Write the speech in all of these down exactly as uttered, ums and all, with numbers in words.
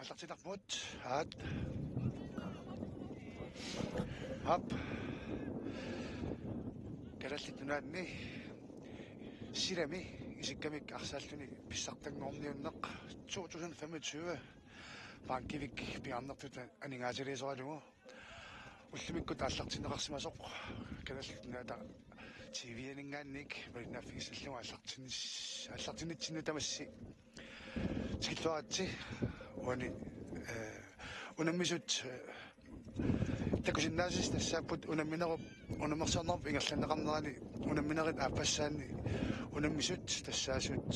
Aallartinarput, aat. Aap. Kalaallit Nunaanni silami isikkamik arsaalluni pissartanngorniunneq to tusind femogtyve. Bankivik pingaarnertut aningaasaliisoralugu. Ullumikkut aallartinneqarsimasoq Kalaallit Nunaata T V-aninngaanniit malinnaaffigissallugu aallartinnis-, aallartinnitsinnut tamassi. Tikilluaritsi uani, eh, unammisut, eh, takusinnaasasi tassaapput unamminerup, unammersuarnerup ingerlanneqarnerani unamminerit aappassaanni unammisut tassaasut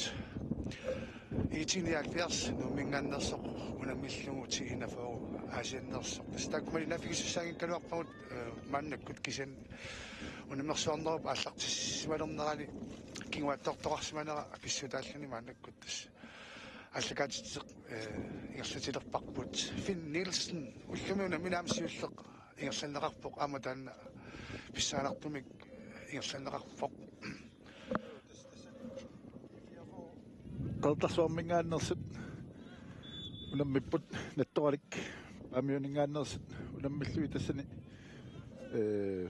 I T nioghalvfjerds Nuumminngaanneersoq unammillugu T enogfyrre Aasianneersoq. Tassa taakku malinnaaffigisussaanngikkaluarpagut, eh, maannakkut kisianni unammersuarnerup aallartissimalernerani kinguaattoortoqarsimanera pissutaalluni maannakkut tassa aallakaatitseq, eh, ingerlatilerparput. Finn Nielsen ullumi unammineq aamma siulleq ingerlanneqarpoq, aamma taanna pissanganartumik ingerlanneqarpoq. Qeqertarsuarminngaanneersut unammipput, Nattoralik Paamiuninngaanneersut unammillugit tassani, eh,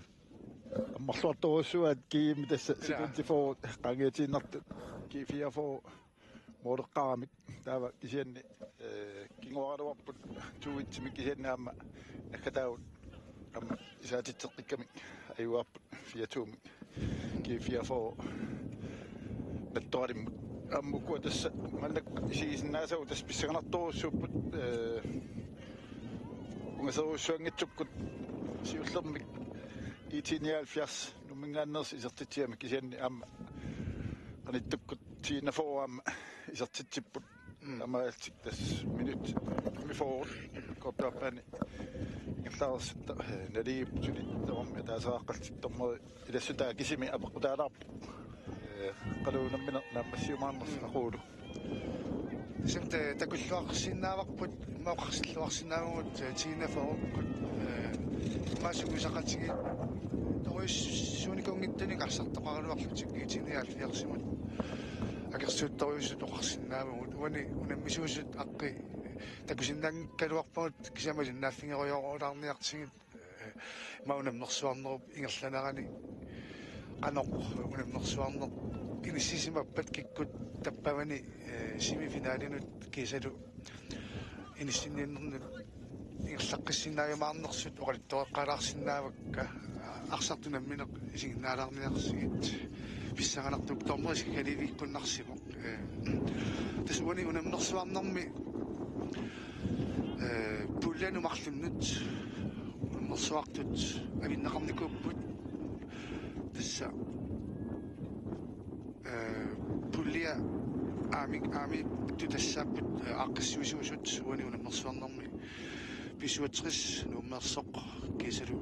ammarluartorujussuugaat G M-i tassa. Ila. Sekund fyrre qaangiutiinnartut, G fireogfyrre mooleqqaaramik. Taava kisianni, eh, kinguaraluarput to et-imik kisianni aamma naggataavut aamma isaatitseqqikkamik ajugaarput fire to-mik, G fireogfyrre Nattoralimmut. Aamma ukua tassa maannakkut isigisinnaasavut tassa pissanganartorujussuupput, eh, ungaserujussuanngitsukkut siullermik I T nioghalvfjerds Nuumminngaanneersoq isertitsigamik kisianni aamma qanittukkut T enogfyrre aamma isertitsipput. Mm. Taamaalillutik tassa minutsit fyrre kortuappaani ingerlareersut, eh, naligiipput suli tamarmik ataaseqaaqqallutik dommeri ilassutaa kisimi apeqqutaalaarpoq. Eh, qanoq unammineq naammassiumaarnersoq. Mm. Aquulu. Tassa ta-, takulluarsinnaavarput, immaqa oqarsilluarsinnaavagut, eh, T enogfyrre-kkut, eh, immaqa sungiusaqatigiit torujussuunikuunngitsunik arsartoqaraluarlutik I T nioghalvfjerds-imut akersuuttorujussuit oqarsinnaavagut. Uani unammisuusut aqqi takusinnaanngikkaluarpagut, kisianni malinnaaffigerujorulaarniartigit, eh, immaqa unammersuarnerup ingerlanerani qanoq unammersuarneq inissisimappat kikkut tappavani, eh, semifinalinut kiisalu inissinniinnernut ingerlaqqissinnaajumaarnersut oqaluttoqaqqaalaarsinnaavakka, arsartut nammineq isiginnaalaarniarsigit pissanganartumik dommerit isikaliivikkunnarsimavoq. Eh, tassa uani unammersuarnermi, eh, puljanut marlunnut unammersuartut avinneqarnikuupput. Tassa, eh, pulje aammi, aammittut tassaapput, eh, aaqqissuisuusut uani unammersuarnermi B syvogtres Nuummeersoq kiisalu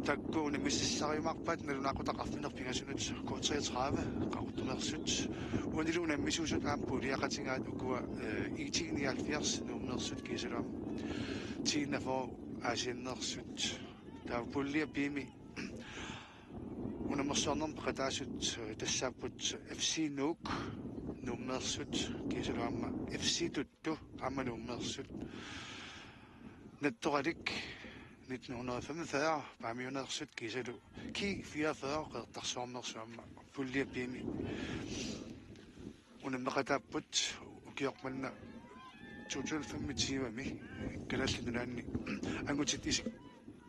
taakku unammisissariumaarpaat nalunaaqutaq arfineq-pingasunut K treogtredive Qaqortumeersut. Uanilu unammisuusut aamma puljaqatigaat ukua, eh, I T nioghalvfjerds Nuummeersut kiisalu aamma T enogfyrre Aasianneersut. Taava pulje B-mi unammersuarnermi peqataasut, eh, tassaapput F C Nuuk Nuummeersut kiisalu aamma F C Tuttu aamma Nuummeersut. Nattoralik nitten hundrede og femogfyrre Paamiuneersut kiisalu G fireogfyrre Qeqertarsuarmeersut aamma pulje B-mi unammeqataapput. Ukioq manna to tusind femogtyve-mi Kalaallit Nunaanni angutit isik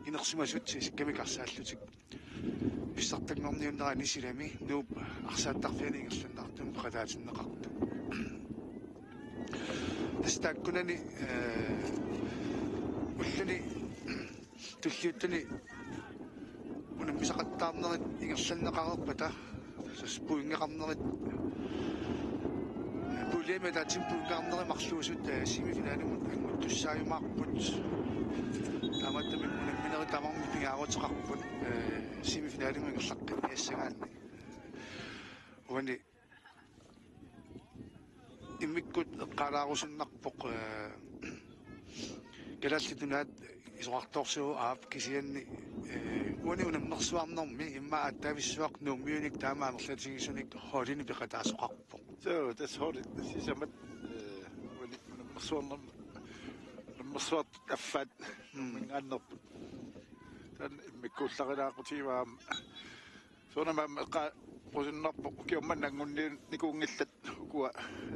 inersimasut isikkamik arsaallutik pissartanngorniunnerani silami Nuup arsaattarfiani ingerlanneqartumi peqataatinneqartoq. Tassa taakkunani, eh, ulluni tulliuttuni unammisaqattaarnerit ingerlanneqareerpata, tassa pointeqarnerit, puljemi ataatsimut pointeqarnerit marluusut, eh, semifinalimut annguttussaajumaarput. Taamaattumik unamminerit tamarmik pingaaruteqarput, eh, semifinalimut ingerlaqqinniassagaanni. Uani immikkut eqqaalaarusunnarpoq, eh, Kalaallit Nunaat isorartorsuuvoq, aap, kisianni, eh, uani unammersuarnermi immaqa aatsaavissuaq Nuummiunik taama amerlatigisunik holdinik peqataasoqarpoq. Suu, tassa holdit sisamat, eh, uani unammersuarnermi Suartut affaat. Mm. Mingaannerput. Taanna immikkuullarilaaqutigivaa aamma. Soorunami aamma eqqaarusunnarpoq ukiormanna anngunniunnikuunngillat ukua,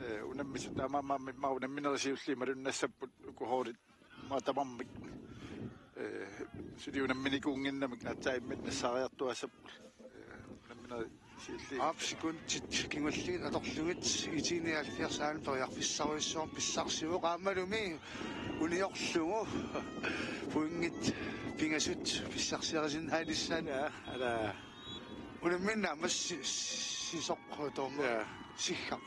eh, unammisut taamaammat immaqa unamminerit siulliit malunnassapput uku holdit. Immaqa tamarmik, eh, suli unamminikuunnginnamik aatsaat imminnut nassaariartuaassapput. Eh, unamminerit siulliit. Aap, sekundit kingulliit atorlugit I T nioghalvfjerds aana periarfissarujussuarmik pissarsivoq aammalumi uniorlugu pointit pingasut pissarsiarisinnaanissaat. Ja, ala. Unammineq aamma si-, si-, sisoq toorneq. Ja. Sigga.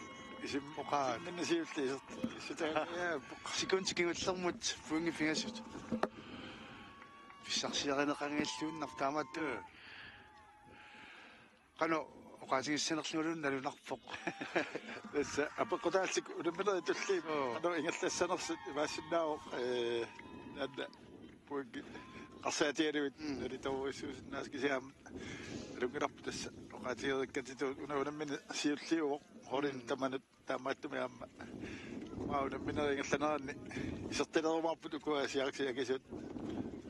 Isim-, oqaat. Isimminni siulliit isertut. Sitaani, ja, poq. Sekundit kingullermut pointit pingasut. Pissarsiarineqanngilluinnarpoq taamaattumik. Ja. Qanoq oqaatigissanerlugu nalunarpoq. Tassa apeqqutaallutik unamminerit tulliit. Oo. Qanoq ingerlassanersut imaassinnaavoq, eh, taanna pointit eqqarsaatigalugit. Mm. Nalitoorujussuusinnaasoq kisianni aamma nalunngilarput tassa oqaatigereerakku una unammineq siulliuvoq holdit. Mm. Tamanut taamaattumik aamma. Aamma unamminerit ingerlaneranni isertilerumaarput ukua siarik siakisut.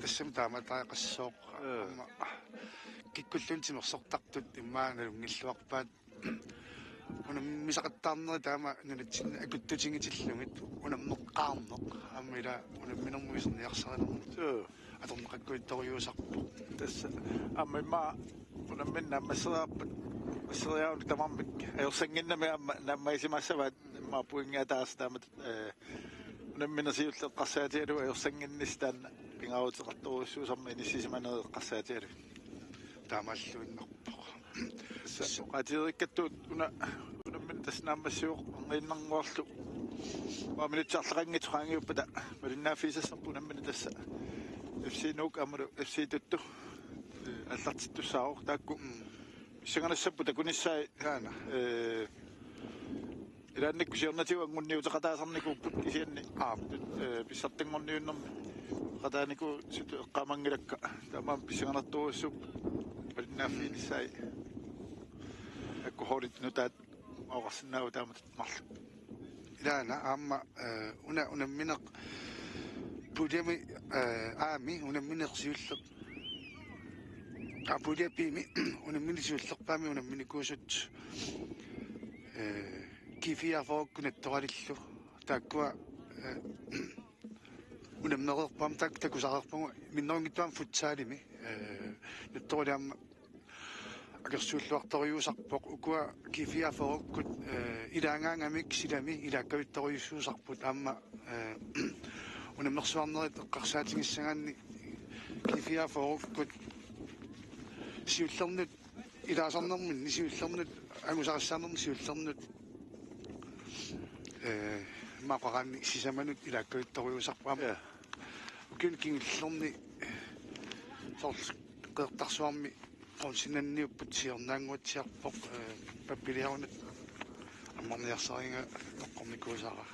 Tassami taamaattariaqassooq. Ee. Aamma kikkulluunniit timersortartut immaqa nalunngilluarpaat. Unammisaqattaarnerit taama nunatsinni akuttutigitillugu unammeqqaarneq. Aamma ila unamminermut iserniarsarinermut. Suu. Atorneqakkajuttorujussuusarpoq. Tassa aamma immaqa unammineq naammasseriarpat, naammasseriaruni tamarmik ajorsannginnami aamma naammagisimaassavaat immaqa pointit ataaseq taamatut, eh, unammineq siulleq eqqarsaatigalugu ajorsannginnissaq taanna pingaaruteqartorujussuusarmat inissisimanerit eqqarsaatigalugit. Taamaalluinnarpoq. Tassa oqaatigereerakku una unammineq tassa naammassivoq angiinnarnguarlu. Aamma minutsit arlaqanngitsut qaangiuppata malinnaaffigisassarput unammineq tassa F C Nuuk aammalu F C Tuttu. Eh, aallartittussaavoq taakku. Mm. Pissanganassapput takunissaat. Taanna. Eh, ilaannikkut siornatigut anngunniuteqataasarnikuupput kisianni. Aap. Eh, pissartanngorniunnermi qataaniku sutut eqqaamanngilakka. Taamaammat pissanganartorujussuupput malinnaaffiginissaat. Taakku holdit nutaat oqarsinnaavoq taamatut marluk. Ilaana aamma, eh, una unammineq puljami, eh, aami unammineq siulleq. Aa, pulje B-mi unammineq siullerpaami unamminikuusut, eh, G fireogfyrre-kkut Nattoralillu. Taakkua, eh, unammereerput aamma taakku takusareerpagut minnerunngitsut aamma futsalimi, eh, Nattorali aamma akersuulluartorujussuusarpoq ukua G fireogfyrre-kkut, eh, ilaagaangamik silami ilaakkajuttorujussuusarput aamma, eh, unammersuarnerit eqqarsaatigissagaanni G fireogfyrre-kkut siullernut ilaasarnerminni siullernut angusarissaarnermut siullernut, eh, maqaraanni sisamanut ilaakkajuttorujussuusarput aamma. Ja. Ukiuni kingullerni soorlu Qeqertarsuarmi qunsinanniupput siornaannguatsiarpoq, eh, pappiliarunat ammarniarsariga toqqornikuusara.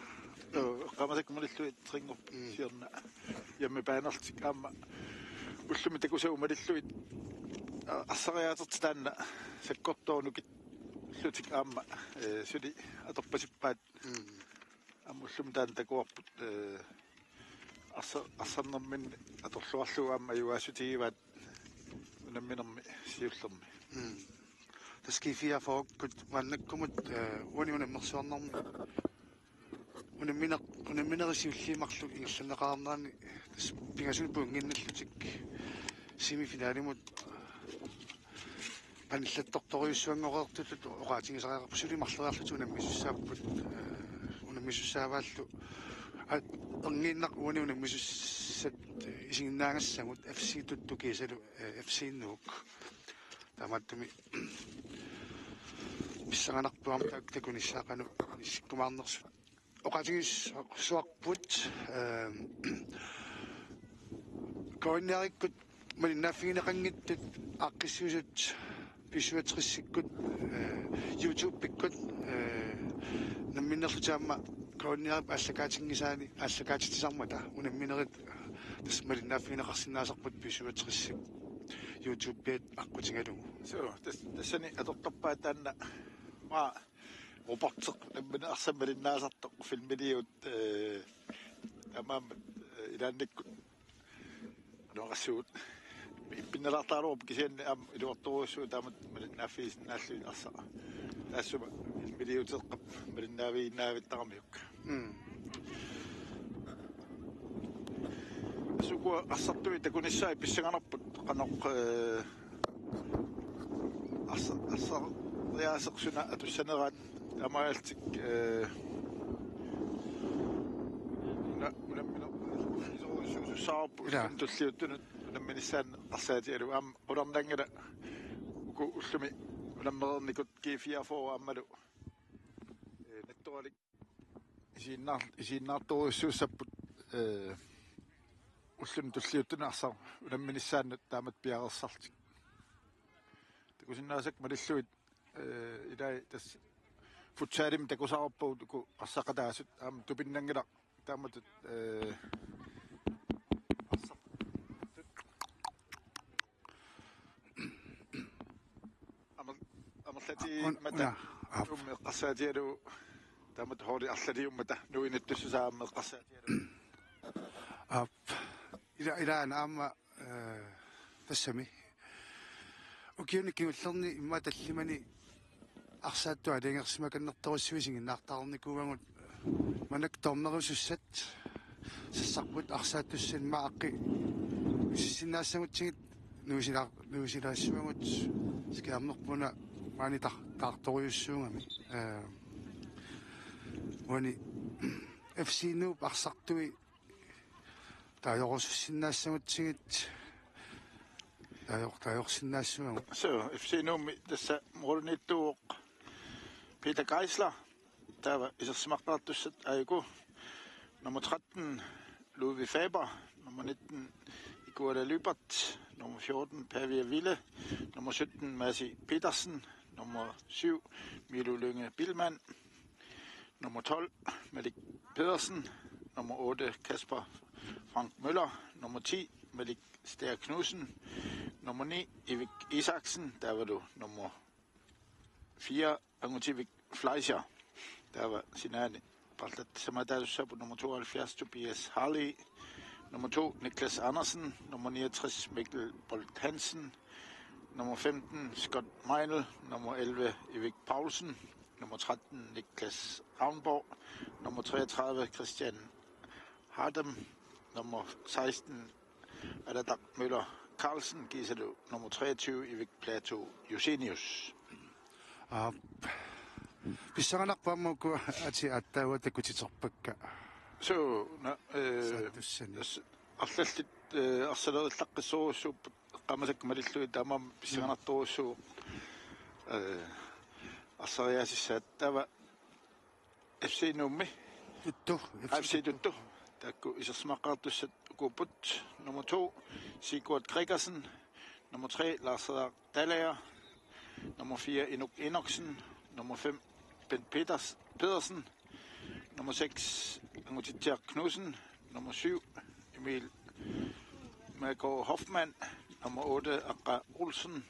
Joo, eqqaamasakka malillugit tringup. Mm. Siorna. Jammipaanerlutik aamma ullumi takusagut malillugit, a-, arsariaatertik taanna sakkortoornukit ullutik aamma, eh, suli atorpasippaat. Mm. Aamma ullumi taanna takuarput, eh, arsa-, arsarnerminni atorluarlugu aamma ajugaassutigivaat unamminermi siullermi. Mm. Tassa G fireogfyrre-kkut maannakkumut, eh, uani unammersuarnermi unammineq-, unamminerit siulliit marluk ingerlanneqareernerani tassa pingasuni pointinnallutik semifinalimut qanillattortorujussuanngoreertutut oqaatigisariaqarput suli marloriarlutik unammisussaapput, eh, unammisussaavaallu a-, erniinnaq uani unammisussat isiginnaagassagut F C Tuttu kiisalu, eh, F C Nuuk. Taamaattumik pissanganarpoq aamma taakku takunissaat qanoq inissikkumaarnersut. Oqaatigissuarput, ehm, K N R-ikkut malinnaaffigineqanngitsut aaqqissuisut B syvogtresikkut, eh, YouTube-ikkut, eh, namminnerlutik aamma K N R-ip aallakaatinngisaani aallakaatitsisarmata unamminerit tassa malinnaaffigineqarsinnaasarput B syvogtresip YouTube-iat aqqutigalugu. Suu, tas-, tassani atortorpaat taanna maa Roberteq nammineq arsamik malinnaasartoq filmiliut, eh, taamaammat, eh, Ilaannikkut. Nuaqassuut. Ippinnalaartaraluarpoq kisianni aamma iluartorujussuuvoq taamatut malinnaaffigisinnaallugit arsaq. Taassuma miliuteqqap malinnaaviginnaavittaramik. Mm. Ukua arsartui takunissaat pissanganarput qanoq, eh, arsa-, arsariaaseq suna atussaneraat taamaalillutik, eh, una-, unammine-, isorujussuusussaavoq. Ila. Tulliuttunut unamminissaanut arsaatigalugu aamma qularnanngilaq uku ullumi unammereernikut G fireogfyrre aammalu, eh, Nattoralik isiinnaar-, isiinnaartorujussuussapput, eh, ulluni tulliuttuni arsaq unamminissaannut taamatut piareersarlutik. Takusinnaasakka malillugit, eh, ilai tassa futsalimi takusarput uku arsaqataasut aamma tupinnanngilaq taamatut, eh, arsaq. Amer-, amerlatigimmata. Una, una, aap. Nuummi eqqarsaatigalugu taamatut holdit arlaliummata nuinittussusaa aamma eqqarsaatigalugu. Aap. Ila-, ilaana aamma, eh, tassami. Ukiuni kingullerni immaqa tallimani arsaattut aalajangersimakannertorujussuit isiginnaartarnikuuagut, maannakkut dommerisussat sassarput arsaattussat immaqa aqqi-, usissinnaassagutsigit nuisila-, nuisilaassuagut skærmerput una maani tar-, taartorujussuugami. Eh, uani F C Nuup arsartui taajorusussinnaassagutsigit taajor-, taajorsinnaassagutsigit. So, F C Nuummi tassa målimiittuuvoq Peter Geisler, taava isersimaqqaartussat aajuku: nummer tretten, Ludvig Faber, nummer nitten, Ikuala Lybert, nummer fjorten, Pavia Ville, nummer sytten, Masi Petersen, nummer syv, Milo Lynge Billmann, nummer tolv, Malik Pedersen, nummer otte, Kasper Frank Møller, nummer ti, Malik Stær Knudsen, nummer ni, Ivik Isaksen, taavalu nummer fire, Angutivik Fleischer, taava sinaani paarlatsisamaataasussapput: nummer tooghalvfjerds, Tobias Harley, nummer to, Niklas Andersen, nummer niogtres, Mikkel Bolt Hansen, nummer femten, Scott Meinl, nummer elleve, Ivik Paulsen, nummer tretten, Niklas Ravnborg, nummer treogtredive, Christian Hardem, nummer seksten, Aladak Møller Carlsen, kiisalu nummer treogtyve, Ivik Plato Josenius. Aap. Pissanganarpoq aamma uku atit aatsaat takutiterpakka. So, na, eh, saattussani. As-, arlallit, eh, arsalerillaqqissorujussuupput eqqaamasakka malillugit, taamaammat pissanganartorujussuuvoq, eh, arsariaasissaat. Taava F C Nuummi. Tuttu. F C Tuttu. Taakku isersimaqqaartussat ukuupput: nummer to, Sigurd Gregersen, nummer tre, Lars Frederik Dalager, nummer fire, Inuk Enoksen, nummer fem, Bent Peters-, Pedersen, nummer seks, Angutitsiaq Knudsen, nummer syv, Emil Mærgaard Hoffmann, nummer otte, Aqqa Olsen,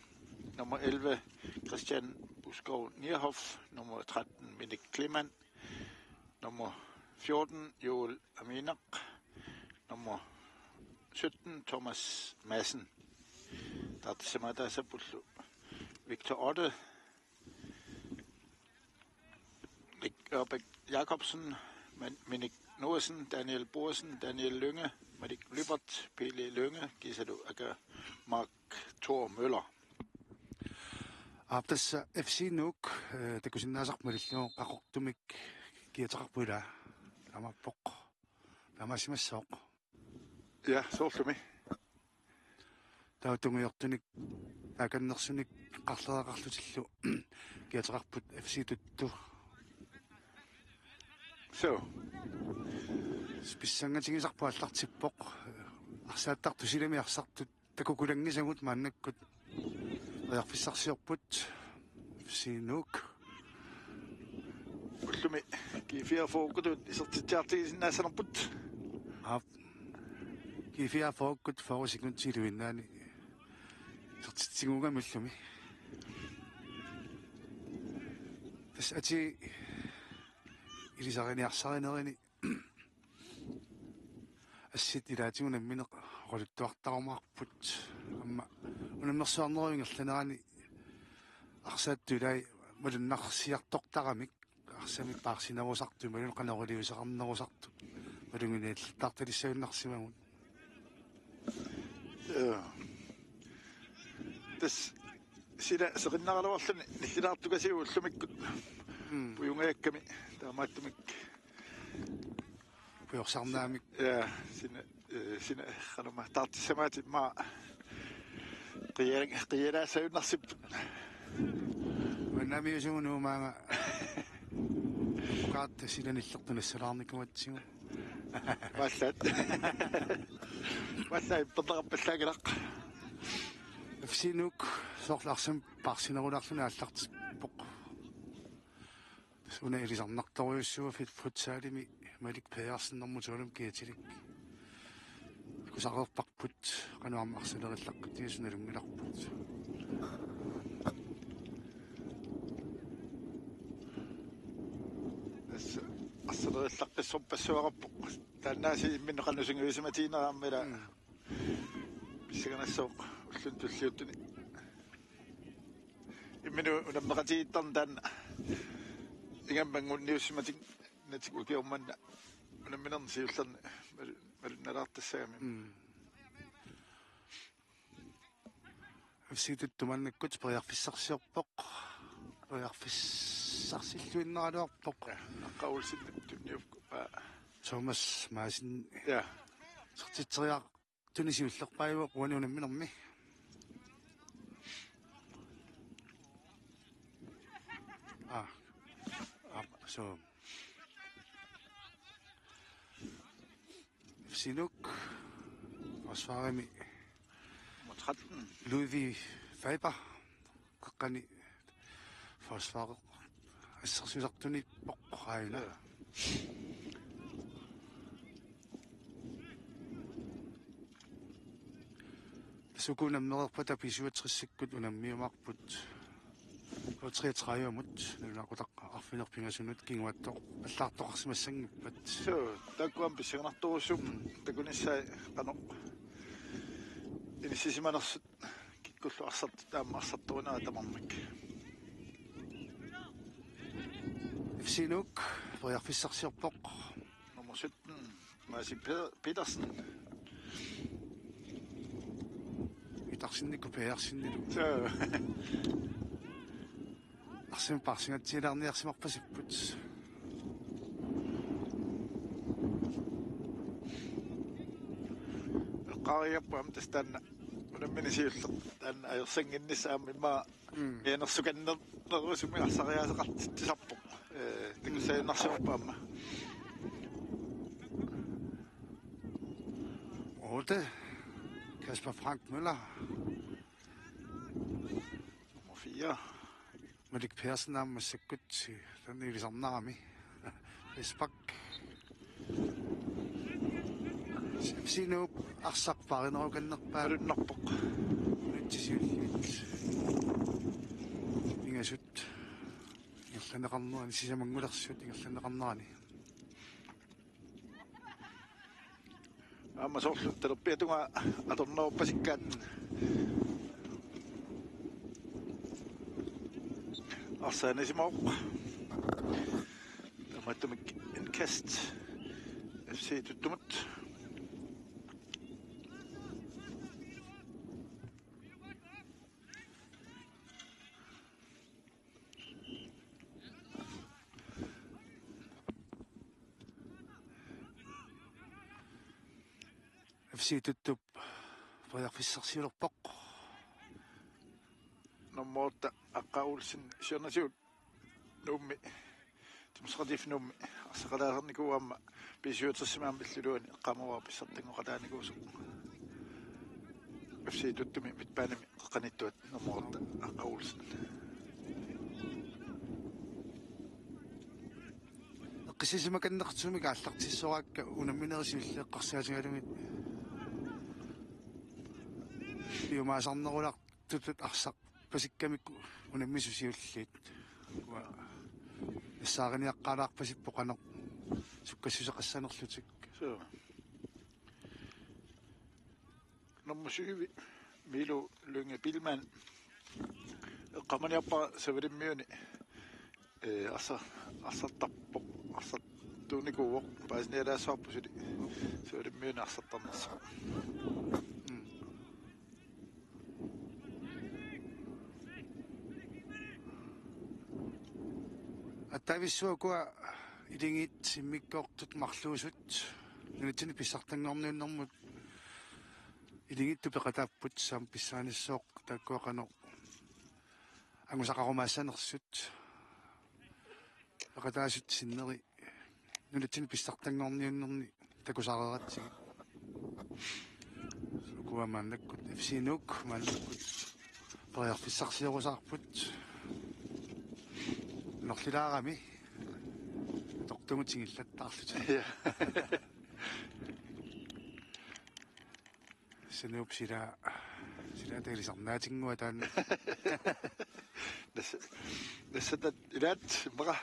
nummer elleve, Christian Buskov Nierhoff, nummer tretten, Minik Kleemann, nummer fjorten, Joel Aminak, nummer sytten, Thomas Madsen. Taartisimaataasappullu Victor Otte, Nick Ørbæk Jacobsen, Men-, Minik Noahsen, Daniel Borsen, Daniel Lynge, Malik Lybert, Pele Lynge, kiisalu aka Mark Thor Møller. Aap, tassa F C Nuuk, eh, takusinnaasarput malillugu Qaqortumik kiateqarput, ilaa? Taamaappoq. Taamaasimassooq. Ja, soorlumi. Taava tungujortunik taakannersunik qarlereqarlutillu kiateqarput F C Tuttu. So. Pissangatigisarput aallartippoq. Arsaattartut silami arsartut takukulanngisagut maannakkut periarfissarsiorput F C Nuuk. Ullumi G fireogfyrre-kkutut isertitsiartigisinnaassanerput. Aap. G fireogfyrre-kkut fyrre sekundit iluinnaani isertitsiguugami ullumi. Tassa atii ilisariniarsarinerini. Sit ilaatigut unammineq oqaluttuartarumaarput. Aamma unammersuarnerup ingerlanerani arsaattut ilai malunnarsiartortaramik arsamik paarsinerusartut imaluunniit qanoq iliuuseqarnerusartut malugineqartartalissagunarsimavut. Ja. Tassa sila seqinnaraluarluni nillilaartukasiuvoq ullumikkut. Mm. Pujugajakkami taamaattumik pujorsarnaamik. Ja, sina, eh, sina, qanuma, taartissamaatit immaqa qia-, qialaassagunarsipput. Uannamiusugu Nuummaanga kaarta sila nillertunassalaarnikuugatsigu. Imaallaat. Imaallaat, imperneqarpallaanngilaq. F C Nuuk soorlu arsamik paarsinerulaarluni aallartippoq. Suna ilisarnartorujussuuvoq fut-, futsalimi Malik Pedersen nummer tolv kiatilik. Kusareerparput qanoq aamma arsalerillaqqittigisut nalunngilarput. Tassa arsalerillaqqissorpassuaqarpoq. Taannaasiit imminnut qanoq sungiusimatigineraa aamma ila. Mm. Pissanganassaaq ulluni tulliuttuni. Imminut unammeqatigiittarneq taanna ingammik anguniussimatinnatik ukioq manna unamminerni siullerni malu-, malunnalaartassagami. Mm. F C Tuttu maannakkut periarfissarsiorpoq. Periarfissarsilluinnaraluarpoq. Ja, Aqqa Olsen tunniuppaa. Thomas Madsen. Ja. Isertitseriartuni siullerpaajuvoq uani unamminermi. Ah. Ah, so. F C Nuuk. Forsvarimi. Nummer tretten. Ludvig Faber. Qeqqani forsvar assersuisartuniippoq aajuna. Ja. Suku unammereerpata B syvogtresikkut unammiumaarput. K treogtredivemut nalunaaqutaq arfineq-pingasunut kinguaattoq allaartoqarsimassanngippat. Suu, taakku aamma pissanganartorujussuupput. Mm. Takunissaat qanoq inissisimanersut kikkullu arsartut aamma arsartorunerat tamarmik. F C Nuuk periarfissarsiorpoq. Nummer sytten, Maasi Pe-, Petersen. Petersen, Nico Petersen. Suu. Arsamik paarsingatsialaarniarsimarpasipput. Eqqaariarput aamma tassa taanna unammineq siulleq taanna ajorsannginnissaa aamma immaqa Mm. Mianersukannernerusumik arsariaaseqartitsisarpoq. Ee, takussaaginnarsivoq aamma. Otte. Kasper Frank Møller. Nummer fire. Malik Pedersen aamma massakkut taanna ilisarnarami. Espak. F C Nuup arsaq paarinerukannerpaa. Malunnarpoq. Minutsit siulliit. Pingasut. Ingerlanneqarnerani sisamanngulersut ingerlanneqarnerani. Aamma soorlu talerpiatungaa atorneruppassikkaat. Arsaq anisimavoq. Taamaattumik indkast F C Tuttumut. F C Tuttup periarfissarsiulerpoq. Nummer otte Aqqa Olsen siornatigut Nuummi, Tumusaqatigiiffik Nuummi arsaqalaasarnikuuvoq aamma B syvogtresimi aamma illup iluani eqqaamavara pissartanngoqataanikuusoq. F C Tuttumi midtbanemi qeqqaniittuat nummer otte Aqqa Olsen. Eqqissisimakannerusumik aallartissoraakka unamminerit siulliit eqqarsaatigalugit. Piumaasarnerulaartutut arsarpasikkamikku unammisut siulliit. Uanga nassaariniaqqaalaarpasippoq qanoq sukkassuseqassanerlutik. Suu. Nummer syv, Milo Lynge Biilmann. Eqqaamaniarpara Savalimmiuni, eh, arsa-, arsartarpoq, arsartuunikuuvoq, paasinialaassavarput suli Savalimmiuni arsartarnersoq. Mm. Attavissuaq ukua ilingiit immikkoortut marluusut nunatsinni pissartanngorniunnermut ilingiittut peqataapput, saam pissaanissaaq taakkua qanoq angusaqarumaassanersut. Peqataasut sinneri nunatsinni pissartanngorniunnerni takusareeratsigit. Ukua maannakkut F C Nuuk maannakkut periarfissarsiorusaarput. Norlilaarami tortugut singillattaarlutik. Ja. Sanuup sila, sila talisarnaatinngua taanna. Nas-, nassatat ilaat immaqa.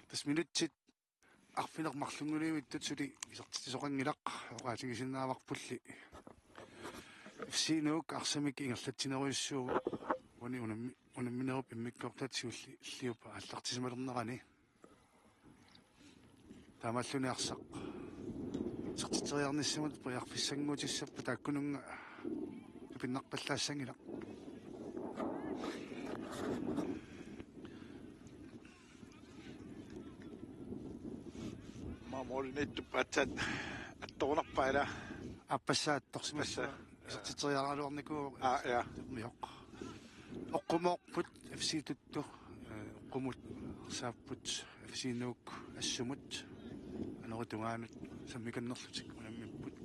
Tassa minutsit arfineq-marlunnguit suli isertitsisoqanngilaq, oqaatigisinnaavarpulli. F C Nuuk arsamik ingerlatsinerujussuuvoq, uani unammi-, unamminerup immikkoortuata siulliup aallartisimalernerani. Taamaalluni arsaq isertitseriarnissamut periarfissannguutissappat taakkununnga tupinnarpallaassanngilaq. Aamma målimiittup aatsaat attorunarpaa, ilaa? Aappassaa attorsimassaa. Aappassaa. Isertitseriaraluarnikuuvoq. Aa, ja. Termioq. Oqqumoorput F C Tuttu, eh, oqqumut arsaapput F C Nuuk assumut, anori tungaanut sammikannerlutik unammipput.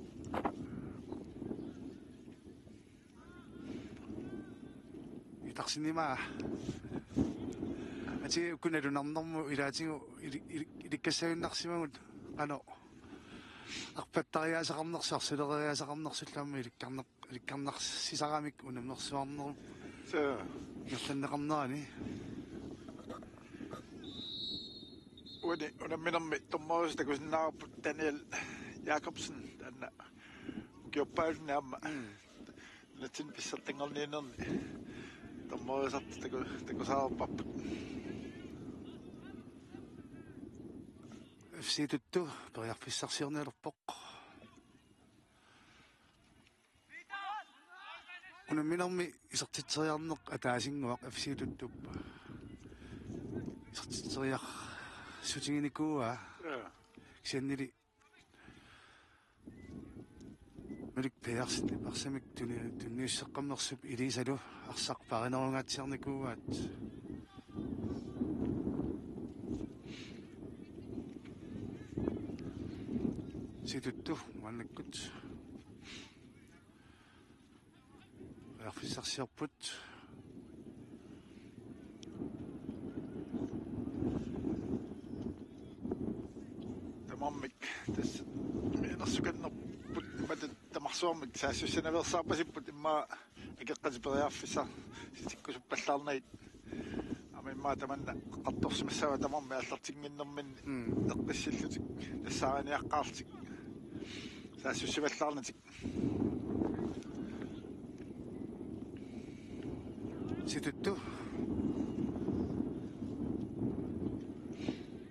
Itarsinnimaa. Ati ukunalunarnermu ilaatigut ili-, ili-, ilikkassaaginnarsimagut, qanoq arpattariaasaqarnersoq, arsuleriaasaqarnersullu aamma ilikkarnar-, ilikkarnarsisaramik unammersuarnerup. Suu. Ingerlanneqarnerani. Uani unamminermi dommerisa takusinnaavarput Daniel Jakobsen, taanna ukiorpaalunni aamma. Mm. Nunatsinni pissartanngorniunnerni dommerisartut taku-, takusaavarput. F C Tuttu periarfissarsiornialerpoq. Unamminermi isertitseriarneq ataasinnguaq F C Tuttup isertitseriassutiginikuuaa. Ja. Kisiannili Malik Pedersen arsamik tuni-, tunniusseqqammersup ilisalu arsaq paarinerungaatsiarnikuuaat. F C Tuttu maannakkut periarfissarsiorput. Tamarmik tassa mianersukannerput, imatut tamarsuarmik saassussinaveersaarpasipput, immaqa akeqqatit periarfissaarsitikkusuppallaarnagit. Aamma immaqa tamanna eqqartorsimassavat tamarmik aallartinnginnerminni. Mm. Eqqissillutik, nassaariniaqqaarlutik, saassussivallaarnatik. F C Tuttu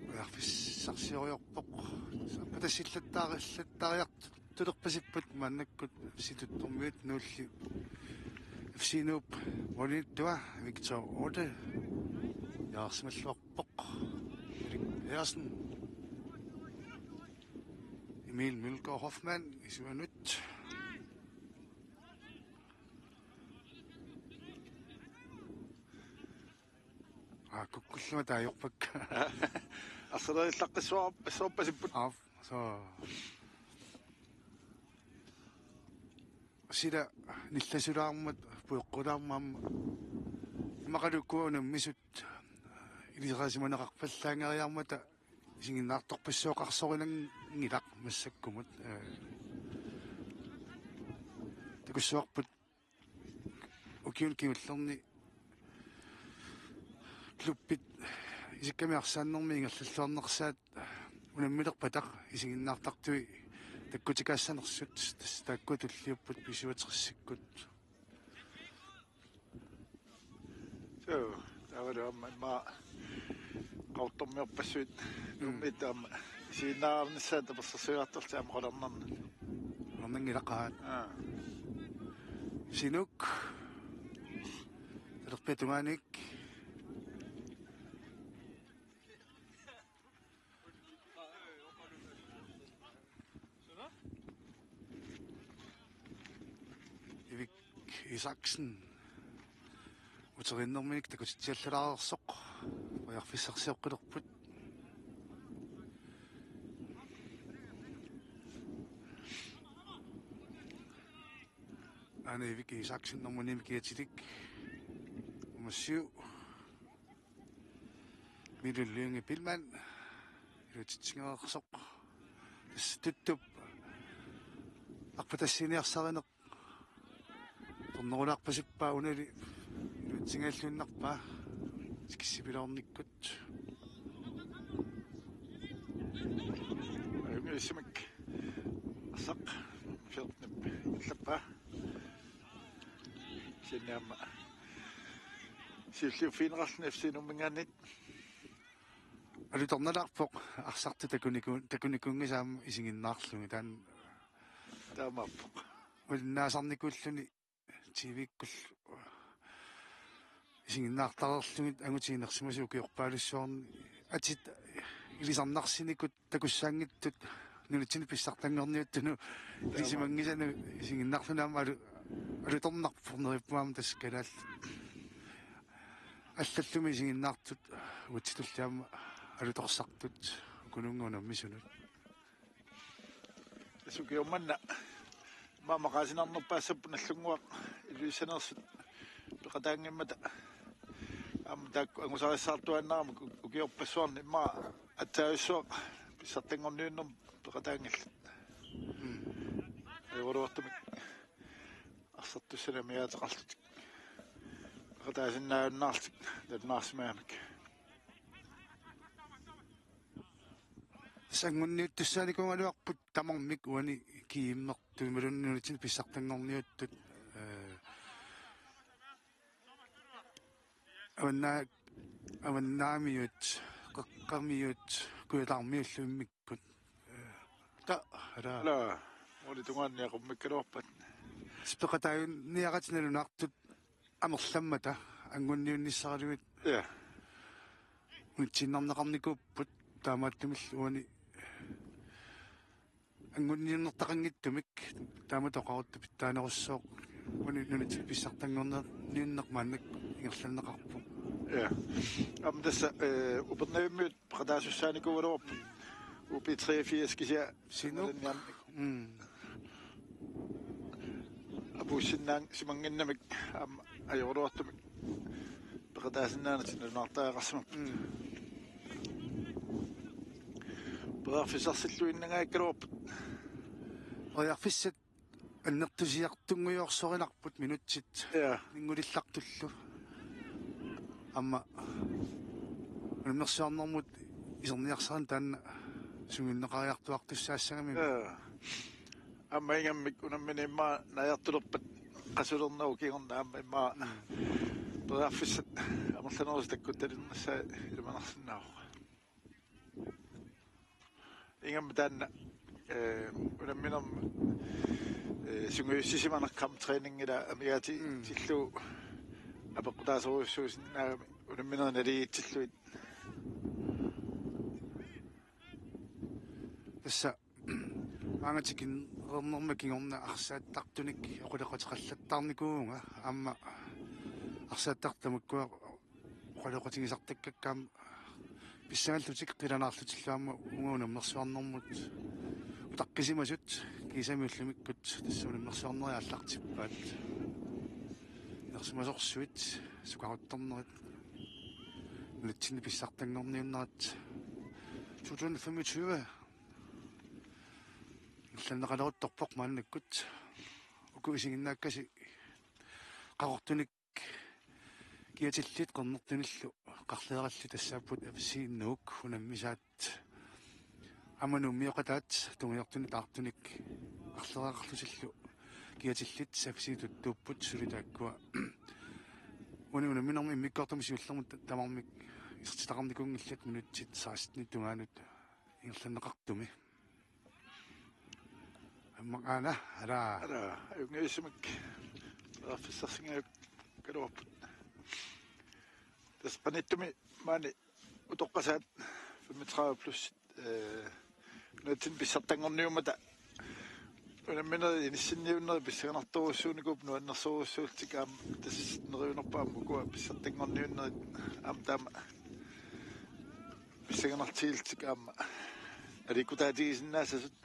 periarfissarsioriarpoq. Saappa tassillattaarillattaariartulerpasipput maannakkut F C Tuttormiut nulli. F C Nuup målimiittua Victor Otte jaarsimalluarpoq. Erik Pedersen. Emil Mølgaard Hoffmann isuanut. Aa, kukkullunga taagorpakka. Arsalerillaqqissuarpassuarpasipput. Aap, suu. Sila nillasulaarmat pujoqqulaarmat aamma. Immaqalu ukua unammisut ilisarisimaneqarpallaanngeriarmata isiginnaartorpassuaqarsorinanngilaq massakkumut, eh, takussuarput ukiuni kingullerni klubbit isikkami arsaannermi ingerlalluarnersaat unammilerpata isiginnaartartui takkutikaassanersut, tassa taakkua tulliupput B syvogtresikkut. Suu, taavalu aamma immaqa Qaqortormiorpassuit, mm, Nuummiit aamma isiginnaarnissaat tapersersuiartorlutik aamma qularnarnut. Qularnanngilaq. Aa. Sinuk. Talerpiata tungaanut. Ivik Isaksen. Uteriinnerminik takutitsiallalaarsoq. Periarfissarsioqqilerput. Aana Ivik Isaksen nummer ni-mik kiatilik. Nummer syv. Mikkel Lynge Billmann. Iluatsitsinngereersoq. Tassa Tuttup arpatassiiniarsarineq. Tornerulaarpasippaa unali iluatsinngilluinnarpaa. Tikissipiloornikkut. Ajunngilaq isumik. Arsaq. Fjortenip ingerlappaa. Kisianni aamma siulliuffigineqarluni F C Nuumminngaanniit. Alutornalaarpoq arsartut takuniku-, takunikuunngisaat aamma isiginnaarlugit, taanna taamaappoq. Malinnaasarnikuulluni T V-kkullu isiginnaartareerlugit angutit inersimasut ukiorpaalussuarni atit ilisarnarsinikut takussaanngitsut nunatsinni pissartanngorniuttunut, taamaappoq, ilisimanngisanut isiginnaarluni aamma alu-, alutornarpoq neriuppunga aamma tassa kalaallit. Allallumi isiginnaartut uatsitulli aamma alutorsartut ukununnga unammisunut. Tassa ukioq manna aamma maqaasinarnerpaassapput Nagdlunguaq Ilulissaneersut peqataanngimmata. Aamma taakku angusarissaartuaannarami uki-, ukiorpassuarni immaqa aatsaat pissartanngorniunnermut peqataanngillat. Mm. Ajoraluartumik arsartussanik amigaataqarlutik peqataasinnaajunnaarlutik nalunaarsimagamik. Tassa anguniuttussaanikuugaluarput tamarmik uani G M-ertut imaluunniit nunatsinni pissartanngorniuttut, ee, Avanna-, Avannaamiut, Qaqqamiut, Kujataarmiullu immikkut. Ee, ta-, ala. Ala, uani tungaanut niaqqummikkaluarpat. Tassa peqataajunniaratik nalunaartut amerlammata anguniunnissaralugit. Ja. Unitsiinnarneqarnikuupput taamaattumillu uani anguniunnertaqanngitsumik taamatut oqarutta pitsaanerussooq uani nunatsinni pissartanngorniunneq maannakkut ingerlanneqarpoq. Ja. Aamma tassa, ee, Upernavimmiut peqataasussaanikuugaluarput U B treogfirs kisianni Sinuk. Malinniarnik. Mm. Apuussinnaannginnamik aamma ajoraluartumik peqataasinnaanatik nalunaartariaqarsimapput. Mm. Periarfissarsilluinnangajakkaluarput. Periarfissat annertusiartunngujoorsorinarput minutsit. Ja. Minngulillartullu. Aamma unammersuarnermut iserniarsarineq taanna sungiunneqariartuartussaassagami. Ja. Aamma ingammik unammineq immaqa naajartulerpat qasulernerup kingorna aamma immaqa, mm, periarfissat amerlanerusut takkuttalernissaat ilimanarsinnaavoq. Ingammik taanna, ee, unamminermi, ee, sungiussisimaneq kamptræning ila amigaatit, mm, tillugu apeqqutaasorujussuusinnaagami unamminerit naligiitsillugit. Tassa maanga tikinneqarnerma kingorna arsaattartunik oqaloqateqallattaarnikuuvunga aamma arsaattartut tamakkua oqaloqatigisartakkakka aamma pissangallutik qilanaarlutillu aamma uunga unammersuarnermut utaqqisimasut kiisami ullumikkut tassa unammersuarnerit aallartippaat. Inersimasorsuit, sukaruttornerit, nunatsinni pissartanngorniunnerat. To tusind femogtyve ingerlanneqaleruttorpoq maannakkut. Uku isiginnaakkasi Qaqortunik kiatillit Qernertunillu qarleerallit tassaapput F C Nuuk unammisaat. Aamma Nuummi oqataat tungujortunik taartunik arleriarlutillu kiatillit F C Tuttuupput suli taakkua. Uani unamminermi immikkoortumi siullermi ta-, tamarmik isertitaqarnikuunngillat minutsit seksten tungaanut ingerlanneqartumi. Aamma aana, alaa. Alaa, ajunngitsumik periarfissarsinngikkaluarput. Tassa qanittumi maani utoqqasaat femogtredive plus, øh, nunatsinni pissartanngorniummata unamminerit inissinniunnerit pissanganartorujussuunikuupput nuannersorujussuullutik aamma tassa neriunarpoq aamma ukua pissartanngorniunnerit aamma taama pissanganartigillutik aamma aliikkutaatigisinnaassasut.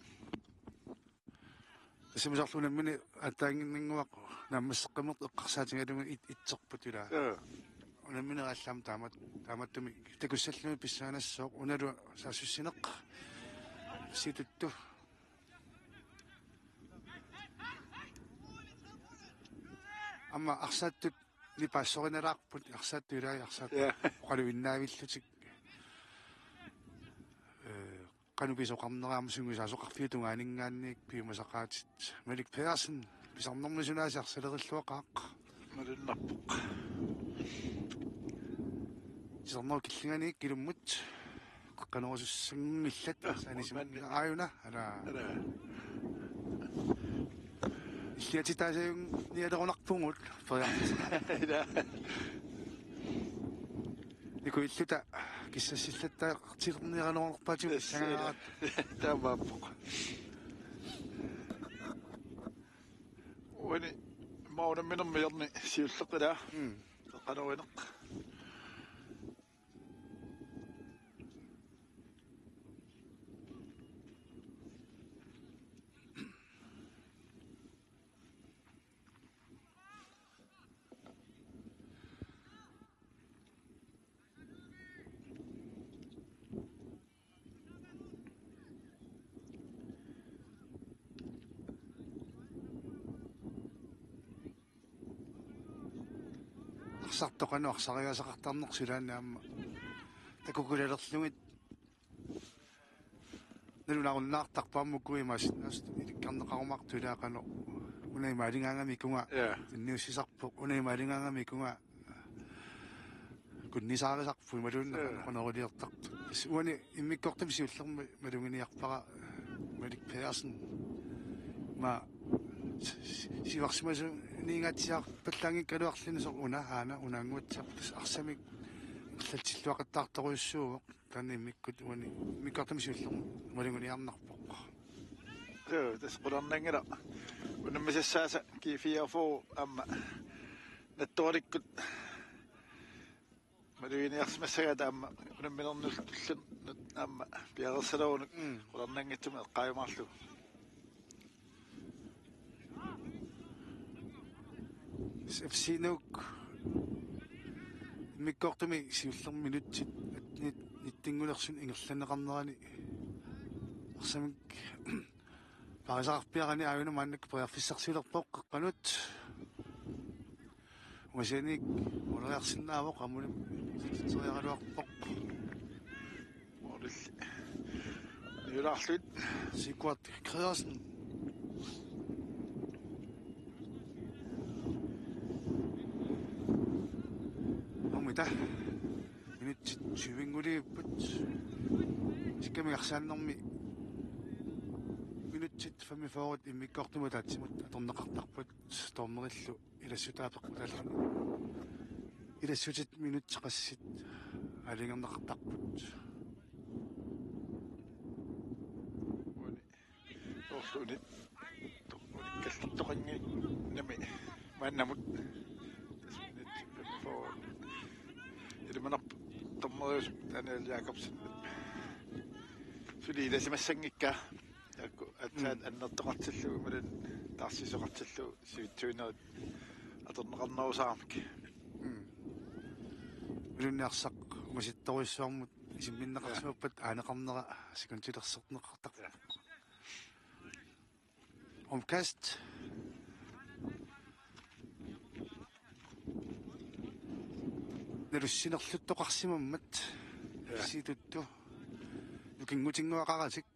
Tassami soorlu unammineq aatsaannguaq naammasseqqammertut eqqarsaatigalugit it-, itserput ilaa. Joo. Unammineq allaat taamat-, taamaattumik takussallugit pissanganassaaq unalu saassussineq. F C Tuttu. Aamma arsaattut nipaassorinalaarput arsaattut ilaa arsaattut. Joo. Oqaluinnaavillutik. Øh, qanoq pisoqarnera aamma sungiusaasoqarfiup tungaaninngaanniit piumasaqaatit. Malik Pedersen pisarnermik sunaasiaq salerilluaqaaq. Malunnarpoq. Pisarnerup killinganiit kilummut qeqqanorusussanngillat. Aa, saanisim manni. Aajuna, alaa. Alaa. Illiatitaasajunnialerunarpugut, periarfissaq. Ilaa. Nikuilluta kissassillattaartilerniaraluarpaatigut. Yes, pissangaaraat. Taamaappoq. Uani maunamminermi ajorni siulleq ilaa. Mm. Qanoq ineq. Arsartoq qanoq arsariaaseqartarnersoq ilaanni aamma takukulalerlugit nalunarunnaartarpoq aamma ukui imaassinnaasut ilikkarneqarumaartut ilaa qanoq una imaaligaangami ikunga. Ja. Inniussisarpoq una imaaligaangami ikunga kunnisaarisarput imaluunniit. Ja. Qanoq, qanoq iliortartut. Tassa uani immikkoortumi siullermi maluginiarpara Malik Pedersen. Aamma si-, si-, sivarsimasuniingaatsiarpallaanngikkaluarluni soorlu una aana unaannguatsiarpoq tassa arsamik ingerlatsilluaqattaartorujussuuvoq. Taanna immikkut uani immikkoortumi siullermi maluginiarnarpoq. Joo, tassa qularnanngilaq. Unammisassaasa G fireogfyrre aamma nattoralikkut maluginiarsimassagaat aamma unamminermut tulluunniit aamma piareersalerunik. Mm. Qularnanngitsumik eqqaajumaarlugu. F C Nuuk immikkoortumi siullermi minutsit nit-, nittengulersut ingerlanneqarnerani arsamik parisaqarpiarani aajuna maannakkut periarfissarsiulerpoq qeqqanut. Ungasianiit måleriarsinnaavoq aamma isertitseriaraluarpoq. Målilli niulaarlugu. Sigurd Gregersen. Aamma ita. Minutsit syvennguliupput. Sikkamik arsaannermi minutsit femogfyrre immikkoortumut ataatsimut atorneqartarput dommerillu ilassutaapeqqutaalluni. Ilassutit minutsit qassit aalajangerneqartarput. Uani soorlu unikkallartoqanngi nami maannamut. Tassa minutsit femogfyrre. Ilimanarpoq dommeriusup Daniel Jakobsen. Suli ilasimassanngikkaa. Taakku aatsaat. Mm. Annertoqartillugu imaluunniit taarsisoqartillugu sivitsuinerit atorneqarnerusaramik. Mm. Imaluunniit arsaq ungasittorujussuarmut isimminneqarsimappat. Ja. Aaneqarnera sekundilersorneqartarpoq. Ja. Omkast. Nalussinerluttoqarsimammat. Ja. F C Tuttu. Nukinngutinnguaqaratik.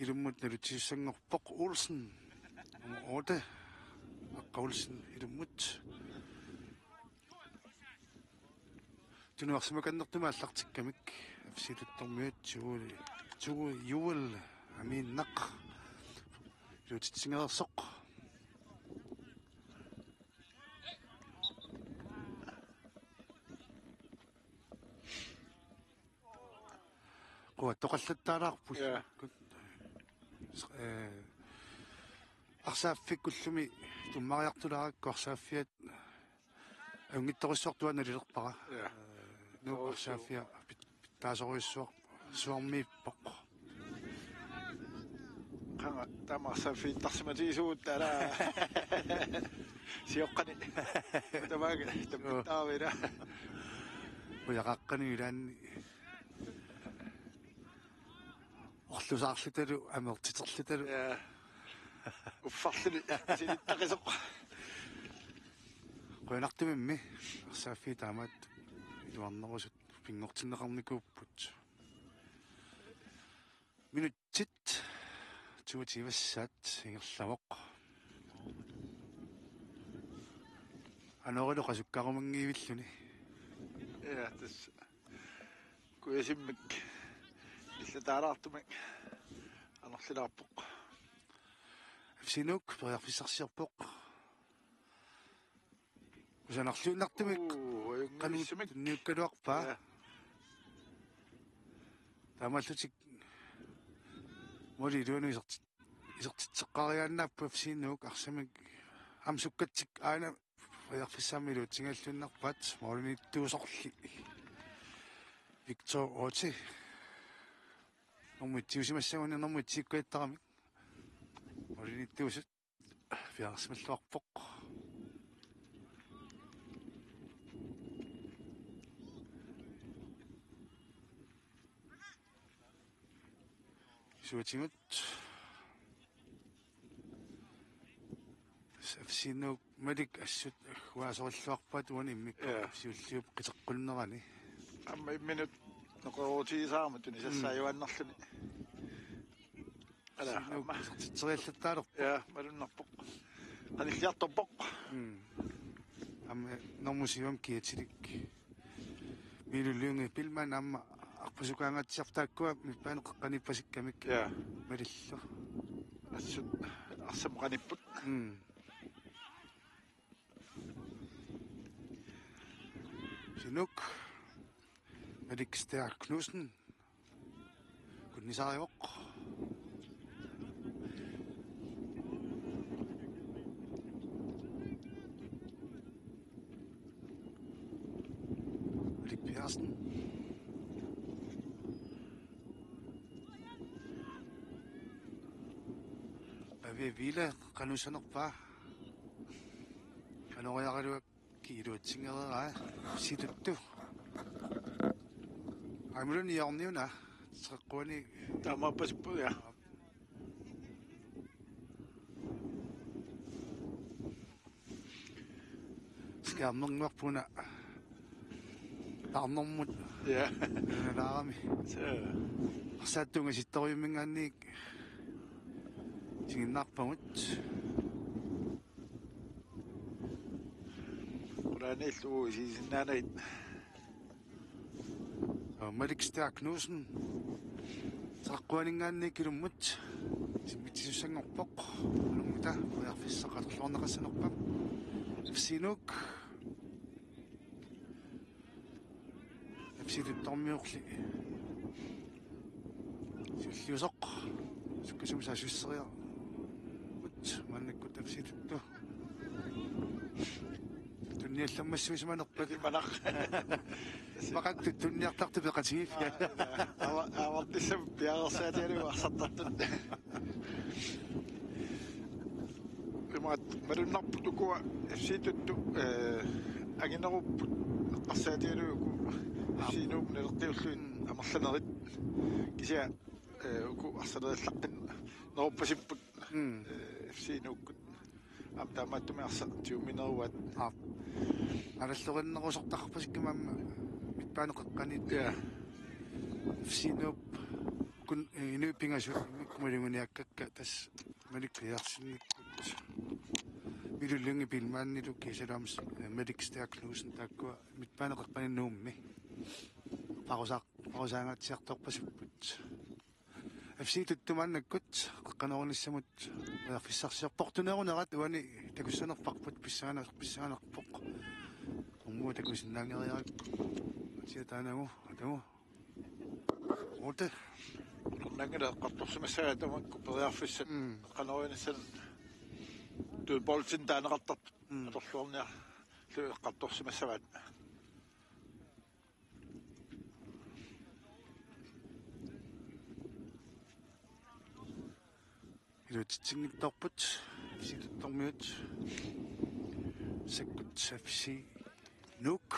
Ilummut naluttussanngorpoq Olsen. Nummer otte. Aqqa Olsen ilummut. Tunuarsimakannertumik aallartikkamik. F C Tuttormiut Juul, Juul, Juul Amiinnaq. Iluutsitsingereersoq. Quattoqallattaalaarput. Ja. Eh, arsaaffikkullumi tummariartulaarakku arsaaffiat ajunngitsorujussuartut nalilerpara. Ja. Eh, Nuuk arsaaffiat pit-, pittaasorujussuaq suarmiippoq. Qanga tamarsaaffiittarsimatigisugut ala. Sioqqani. Tamaak tappittaavila. Ujaqaqqani ilaanni. Orlusaarlutalu, amertiterlutalu. Ja. Uffarluni silittaqisoq. Qujanartumimmi arsaaffiit taamaat iluarnerusut pinngortinneqarnikuupput. Minutsit toogtyve-ssaat ingerlavoq. Anorilu qasukkarumanngivilluni. Ja, tassa. Kujasimmik illataalaartumik anorlilaarpoq. F C Nuuk periarfissarsiorpoq. Kusanarluinnartumik. Uu, ajunngilaq. Qanut tunniukkaluarpaa. Ja. Taamaallutik måli iluanut isertit-, isertitseqqaariaannaapput F C Nuuk arsamik aamma sukkatsik aana periarfissaammi iluatsinngilluinnarpaat målimiittuusorli. Victor Otti. Nummer et-iusimassaguni nummer et-ikkuittaramik. Målimiittuusut. Piareersimalluarpoq. Isuatigut. F C Nuuk Malik assut agguaasorilluarpaat uani immikkut. Ja. Siulliup qiteqqunnerani. Aamma imminut noqeroorutigisarami tunisassaajuaannarluni. Ala, F C Nuuk aamma isertitseriallattaalerpoq. Ja, malunnarpoq. Qanilliartorpoq. Mm. Aamma normu syv-imi kiatilik. Miilu Lynge Billmann aamma arpasukaangaatsiarpoq taakkua midtbane qeqqaniippasikkamik. Ja. Malillu. Assut arsamut qanipput. Mm. F C Nuuk. Malik Stær Knudsen. Kunnisaarivoq. Erik Petersen. Pavia Vila, qanoq issanerpaa. Qanoq iluatsinngilaa, F C Tuttu. Aamma iluani hjørneuna, treogtredive. Taamaappasippoq, ja. Skærmernguarput una. Taarnermut. Ja. Nalaarami. Så. Arsaattuunga sittoriumminngaanniit isiginnaarpagut. Qulaaniillu isigisinnaanagit. Malik Stær Knudsen. Treogtrediveninngaanniit ilummut. Simmitsisussanngorpoq. Ilummut periarfissaq atorluarneqassanerpaa. F C Nuuk. F C Tuttormiorli. Siulliusoq. Sukkasuumik saassusseriarput. Maannakkut F C Tuttu. Tunniallammassuisimanerpat. Imanaq. Maqattut tunniartartut peqatigiiffiat. Ava-, avartissam piareersaatigalugu arsartartut. Imaat malunnarput ukua F C Tuttu, eh, anginerupput eqqarsaatigalugu uku F C Nuup naleqqiullugu amerlanerit. Kisianni, eh, uku arsaleriallaqqinneruppasipput, mm, eh, F C Nuukkut. Aamma taamaattumik arsaq tigummineruaat. Aap. Alallorinerusortaqarpasikkami aamma midtbane qeqqaniit. Ja. F C Nuup Kun, eh, inuit pingasut immikkut maluginiakkakka tassa Malik Pedersenikkut. Milo Lynge Biilmannilu kiisalu aamma, eh, Malik Stæhr Knudsen taakkua midtbane qeqqani Nuummi. Parusaaq-, parusaangaatsiartorpasippput. F C Tuttu maannakkut qeqqanoorinissamut periarfissarsiorpoq, portuneerunerat uani takussanerparput, pissanganer-, pissanganarpoq. Ummua takusinnaanngeriarakku. Atia taanagu, atagu. Otte. Nangila eqqartorsimassagaat tamakku periarfissat. Mm. Qanoq inissat. Dødboldit taaneqartartut. Mm. Atorluarniarlugu eqqartorsimassavaat. Iluatsitsinngitsoorput F C Tuttormiut. Massakkut F C Nuuk.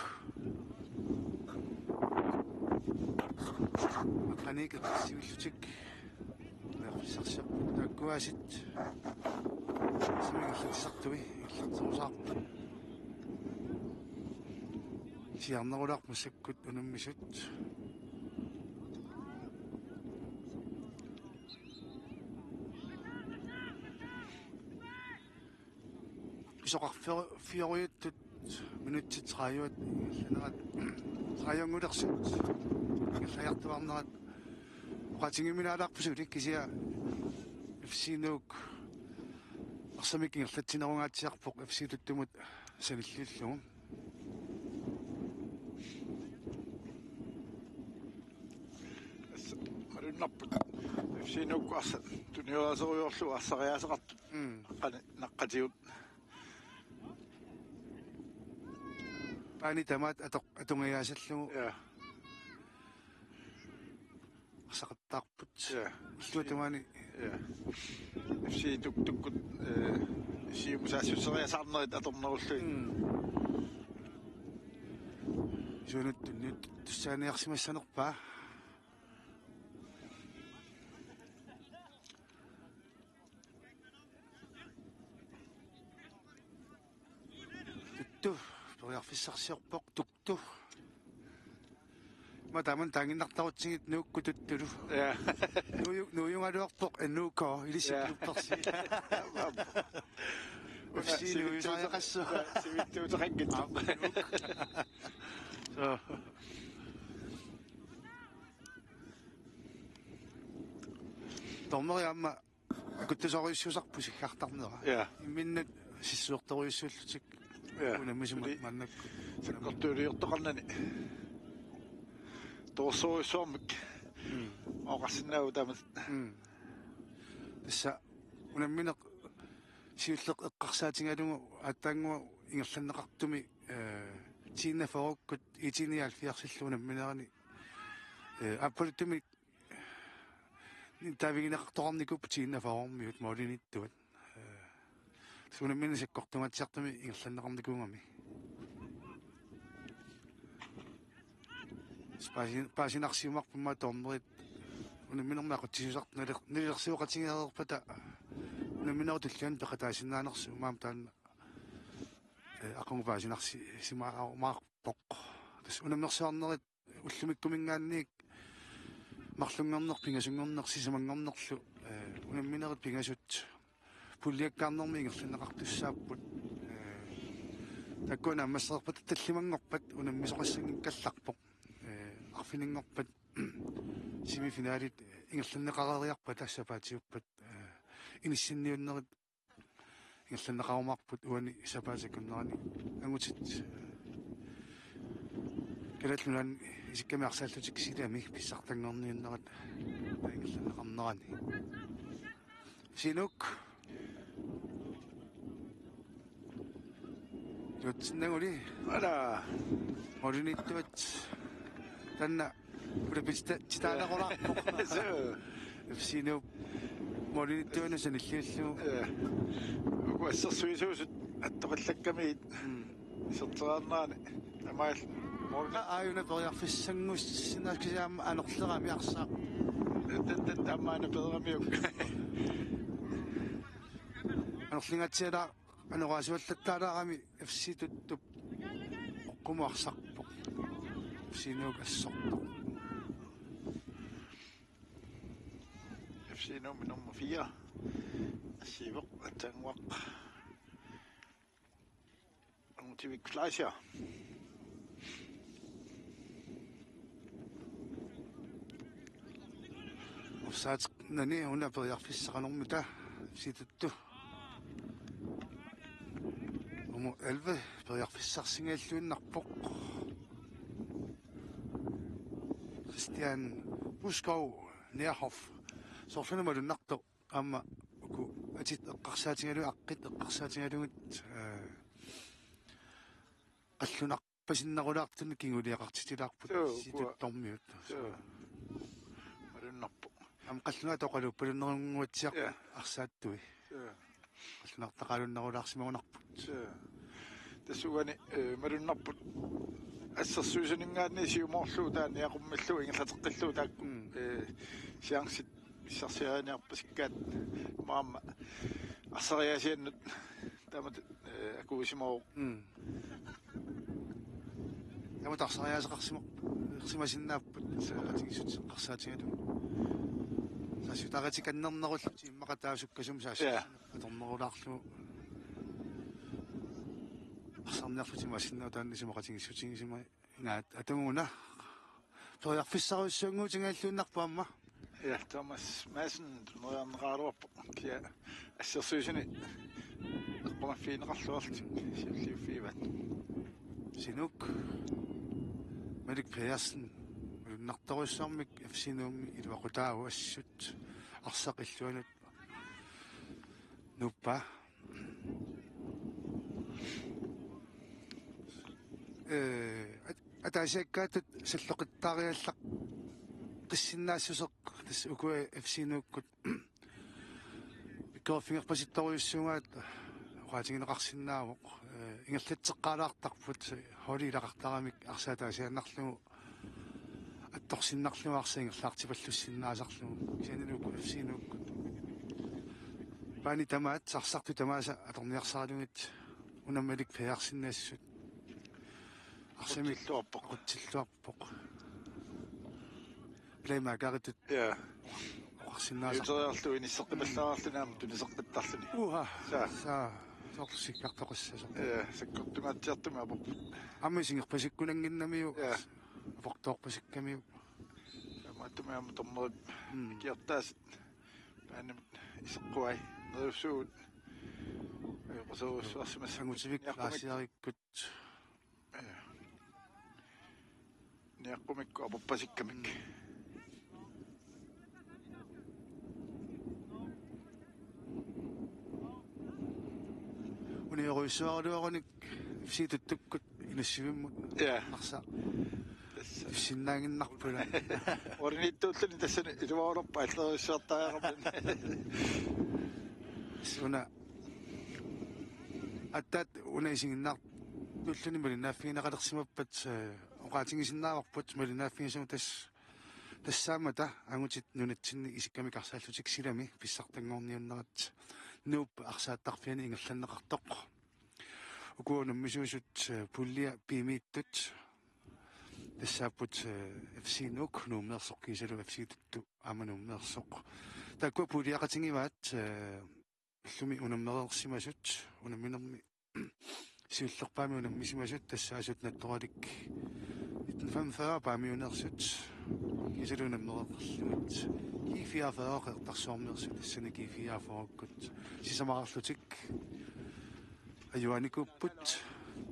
Aqqaneq-aap sivillutik. Periarfissarsiorput taakkuaasiit. Sumi ingerlatsisartui, ingerlatserusaarput. Siarnerulaarput massakkut unammisut. Pisoqarfio-, fiorujuttut minutsit tredive ingerlanerat, tredive-ngulersut ingerlajartuarnerat oqaatigiuminaalaarput suli, kisianni F C Nuuk arsamik ingerlatsinerungaatsiarpoq F C Tuttumut sanilliullugu. Tassa malunnarpoq F C Nuukkut arsaq tunioraaserujoorlugu arsariaaseqartut. Mm. Naqqani-, naqqatigut. Paani tamaat atoq-, atungajaasallugu. Ja. Arsaqattaarput. Ja. Illuatungaani. Ja. F C Tuttukkut, eh, siumusaassusseriasaarnerit atornerullugit. Mm. Suunut tunniuttussaaniarsimassanerpaa. Tuttu, periarfissarsiorpoq Tuttu. Ima tamanna taannginnartarutsigit Nuukkut Tuttulu. Ja. Nuuju-, nuujugaluarpoq, eh, Nuuk, ilissi. Ja. Klubbersi. F C Nuujusariaqassaaq. Sivitsuuteqanngitsoq. Aamma Nuuk. Soo. Dommeri aamma akuttusorujussuusarpoq siggartarnera. Ja. Imminnut sissuertorujussuullutik. Ja. Unammisumut. Suli maannakkut. Sakkortuuliortoqarnani. Toorsorujussuarmik. Mm. Oqarsinnaavugut taama. Mm. Tassa unammineq siulleq eqqarsaatigalugu aatsaannguaq ingerlanneqartumi, eh, tiinna fyrreukkut IT nioghalvfjerdsillu unamminerani, eh, aappaluttumik taavigineqartoqarnikuupput tiinna fyrreumiut målimiittuat. Eh, tassa unammineq sakkortungaatsiartumik ingerlanneqarnikuugami. Paasi-, paasinarsiumaarput aamma dommerit unamminermi aqutsisuusartut naler-, nalilersuoqatigeereerpata unamminerup tullianut peqataasinnaanersoq, aamma taanna, eh, aqagu paasinarsi-, simaarumaarpoq. Tassa unammersuarnerit ullumikkumiingaanniit marlunngorneq, pingasunngorneq, sisamanngornerlu, eh, unamminerit pingasut puljakkaarnermi ingerlanneqartussaapput. Eh, taakkua naammassereerpata tallimanngorpat unammisoqassanngikkallarpoq. Eh, arfininngorpat semifinalit ingerlanneqareeriarpata sapaatiuppat, eh, inissinniunnerit ingerlanneqarumaarput uani sapaatip akunnerani angutit, eh, Kalaallit Nunaanni isikkamik arsaallutik silami pissartanngorniunnerat ingerlanneqarnerani. F C Nuuk. Iluatsinnaguli. Ala. Målimiittuat. Taanna ulapitita-, titaanequlaarpoq. Suu. F C Nuup målimiittuanut sanilliullugu. Ja. Uku assersuisuusut attoqallakkamigit. Mm. Iserteraarnerani. Tamaal. Mål. Aajuna periarfissanngussinnaasut kisianni aamma anorlerami arsaq. Tat-, tat-, tamaana peeramiuk. Anorlingaatsialaaq, anorersuallattaalaarami F C Tuttup oqqummut arsarpoq. F C Nuuk assortoq. Sinuumi nummer fire. Assiivoq, aatsaannguaq. Angutivik Fleischer. Offside-nani una periarfissaqarnermita F C-tut. Nummer elleve periarfissarsinngilluinnarpoq. Christian Buskov Nierhoff. Soorluna malunnartoq. Aamma uku atit eqqarsaatigalugu, aqqit eqqarsaatigalugit, eh, qallunarpasinnerulaartunik kinguliaqartitilaarput. Joo, ukua. Situttormiut. Joo. Malunnarpoq. Aamma qallunaatut oqaluuppalunnerunnguatsiarpoq. Joo. Arsaattui. Joo. Qallunartaqalunnerulaarsimagunarput. Joo. Tassa uani, eh, malunnarpoq. Assersuisuninngaanniit siumoorlugu taanna Niaqummillu ingerlateqqillugu taakku. Mm. Eh, chancit pissarsiariniarpasikkaat maamma arsariaasiannut taamatut, eh, akuusimavoq. Mm. Taamatut arsariaaseqarsimaq-, -simasinnaapput isumaqatigiissutit eqqarsaatigalugu. Saassussutigineqarnerullutik immaqa taava sukkasuumik saassussineq. Ja. Atornerulaarlugu. Arsarniarlutik imaassinnaavoq taanna isumaqatigiissutigisimaat. Inaat, atuguuna. Periarfissarujussuanngortinngilluinnarpoq aamma. Ja, Thomas Madsen, tuneriarneqaraluarpoq. Kia assersuisuni eqqumaffigineqarluarlutik siulliuffigivaat. Sinuk. Malik Pedersen. Malunnartorujussuarmik F C Nuummi iluaqutaavoq assut. Arsaq illuanut nuuppaa. Eh, at-, ataasiakkaatut salloqittaariallaqqissinnaassuseq tassa ukua F C Nuukkut pikkoriffigerpasittorujussuugaat oqaatigineqarsinnaavoq. Eh, ingerlatseqqaalaartarput holdi ilaqartaramik arsaq ataasiaannarlugu attorsinnarlugu arsaq ingerlaartipallussinnaasarlugu. Kisianni uku F C Nuukkut baanit tamaat arsartut tamaasa atorniarsaralugit una Malik Pedersen assut. Arsamik aqutsilluarpoq. Aqutsilluarpoq. Playmakeritut. Ja. Oqarsinnaasarpoq. Juuteriarlugu inisseqqipallaarluni aamma tuniseqqittarluni. Uha. Saa. Saa. Soorlu sikkartoqassasoq. Ja, sakkortungaatsiartumik aporput. Aamma isingerpasikkunannginnamiuk. Ja. Aportoorpasikkamiuk. Taamaattumik aamma dommerit. Mm. Ikiortaasut baanimut iseqquai. Neriuppugut. Ajoquserujussuarsimassapput. Angutivik Niaqqummik. Klaasiarikkut. Ja. Niaqqumikkut aporpasikkamik. Uniorujussuaraluarunik F C Tuttukkut Inussivimmut. Ja. Arsaq. Tassa. Issinnaannginnarput. Oriniittuulluni tassani iluarunarpoq allerivissuartariaqarmat. Una aatsaat una isiginnaartuulluni malinnaaffigineqalersimappat, eh, oqaatigisinnaavarput malinnaaffigisagut tas-, tassaammata angutit nunatsinni isikkamik arsaallutik silami pissartanngorniunnerat Nuup arsaattarfiani ingerlanneqartoq. Ukua unammisuusut, eh, pulje B-miittut. Tassaapput, eh, F C Nuuk Nuummeersoq kiisalu F C Tuttu aamma Nuummeersoq. Taakkua puljeqatigivaat, eh, ullumi unammereersimasut, unamminermi siullerpaamik unammisimasut, tassaasut Nattoralik nitten femogfyrre Paamiuneersut, kiisalu unammereerlugit G fireogfyrre Qeqertarsuarmeersut, tassani G fireogfyrre-kkut sisamarlutik ajugaanikuupput,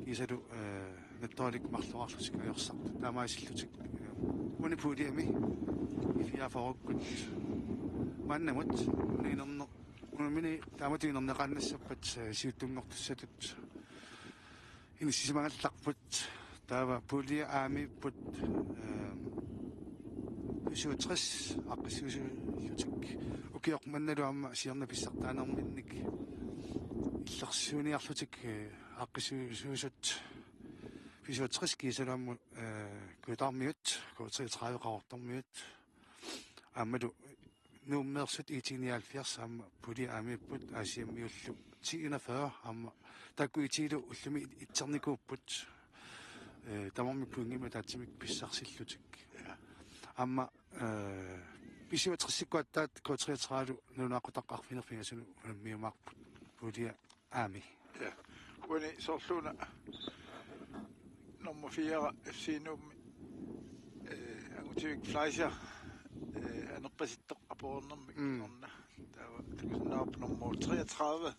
kiisalu, eh, Nattoralik marloriarlutik ajorsartut taamaasillutik, eh, uani puljemi G fireogfyrre-kkut maannamut una inerneq Unammineq taamatut inerneqaannassappat, eh, siuttunngortussatut inissisimagallarput, taava pulje A-miipput, eh, B syvogtres aaqqissuisuullutik ukioq mannalu aamma siorna pissartaanerminnik illersuiniarlutik, eh, aaqqissuisuusut B syvogtres kiisalu aamma, eh, Kujataarmiut, K treogtredive Qaqortormiut, aammalu Nuummeersut I T nioghalvfjerds aamma pulje A-miipput A C M-iullu ti enogfyrre aamma taakku I T-lu ullumi itsernikuupput, eh, tamarmik pointimik ataatsimik pissarsillutik. Aamma, eh, B syvogtresikkut aatsaat K treogtredive nalunaaqutaq arfineq-pingasunut unammiumaarput. Pulia Aami. Ja. Uani soorluuna nummer fire F C Nuummi, eh, Angutivik Fleischer, eh, anerpasittoq apoornermik Mm. orna. Taava takusinnaavarput nummer treogtredive.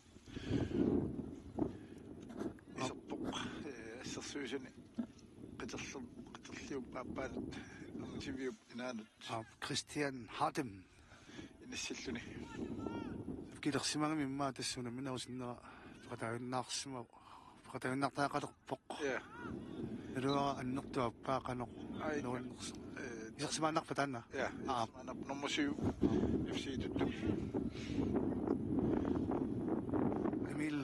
Iserpoq, eh, assersuisuni qiterler-, qiterliup aappaanut Angutiviup inaanut. Aap, Christian Harden. Inissilluni. Kilersimagami immaqa tassa unamminerup sinnera peqataajunnaarsimavoq. Peqataajunnaartariaqalerpoq. Ja. Naluara annertup aappaa qanoq Ai, nuannersoq. Eh, Isersimaannarpa taanna? Ja, Aap. Isersimaannarpoq nummer syv F C Tuttumi. Emil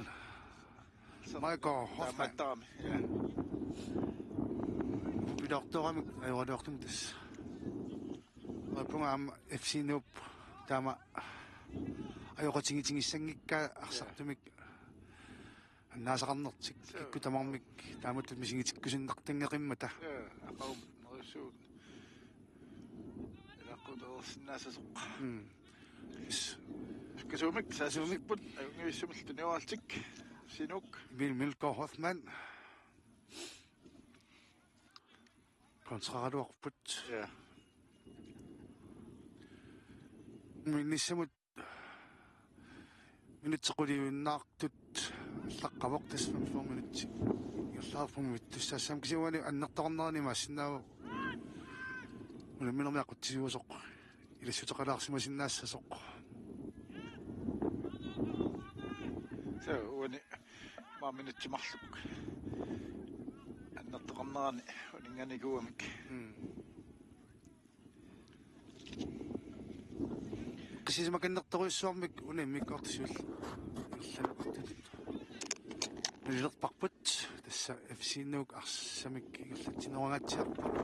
Michael Hoffmann. Taamaattarami, ja. Piloortooramik ajoraluartumik tassa. Uanga aamma F C Nuup taama ajoqutigitinngissanngikkukku arsartumik annaasaqarnertik Suu. Kikkut tamarmik taamatut misigitikkusunnartanngeqimmata. Ja, aqagu nerissut. Ilaqqutereersinnaassasoq. Mm. Is. Sukkasuumik Sukkasuumik. Saassussipput ajunngivissumillu tunioraltik. F C Nuuk. Emil Michael Hoffmann. Kontraraluarput. Ja. Minnissamut minutsit quliuinnaartut allaqqavoq tassa femogfyrre minutsit. Ingerlaarput mittussaassammik kisianni annertoqarnerani imaassinnaavoq unamminermi aqutsisuusoq ilassuteqalaarsimasinnaassasoq. Suu, uani maani minutsit marluk annertoqarnerani uninnganikuugamik. Mm. Qissisimakannertorujussuarmik una immikkoortut siulliit illanneqartutut. Nalilerparput tassa F C Nuuk arsamik ingerlatsinerungaatsiarpoq.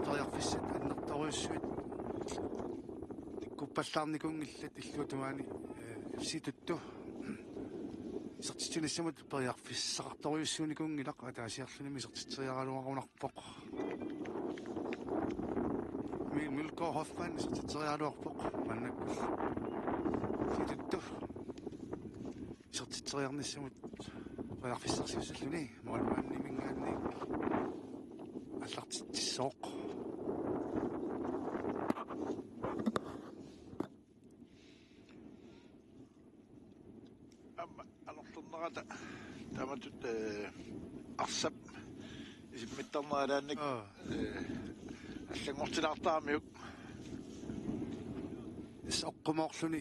Periarfissat annertoorujussuit takkuppallaarnikuunngillat illuatungaani, eh, F C Tuttu. Isertitsinissamut periarfissaqartorujussuunikuunngilaq ataasiarlunimi isertitseriaraluarunarpoq. Emil Michael Hoffmann isertitseriaraluarpoq maannakkut. F C Tuttu isertitseriarnissamut periarfissarsiussalluni målmandiminngaanniit aallartitsissooq. Aamma anorlernerata taamatut, eh, arsap isimmittarnera ilaannik, Aa. eh, allanngortilaartaramiuk. Soqqumoorluni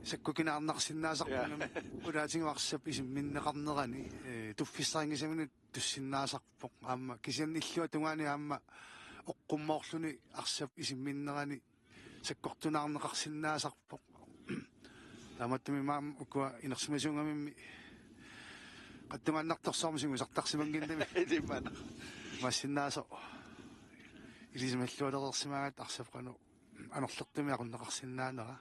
sakkukinaarnarsinnaasarput. Ja. Aamma ulaatigut arsap isimminneqarnerani, eh, tuffissarinngisaminut tussinnaasarpoq. Aamma kisianni illuatungaani aamma oqqummoorluni arsap isimminnerani sakkortunaarneqarsinnaasarpoq. Taamaattumik maani ukua inersimasuugamimmi qattungaannartorsuarmik singusartarsimannginnami. Ilimanaq. Imaassinnaavoq ilisimallualereersimaagatta arsap qanoq anorlertumik aqunneqarsinnaanera.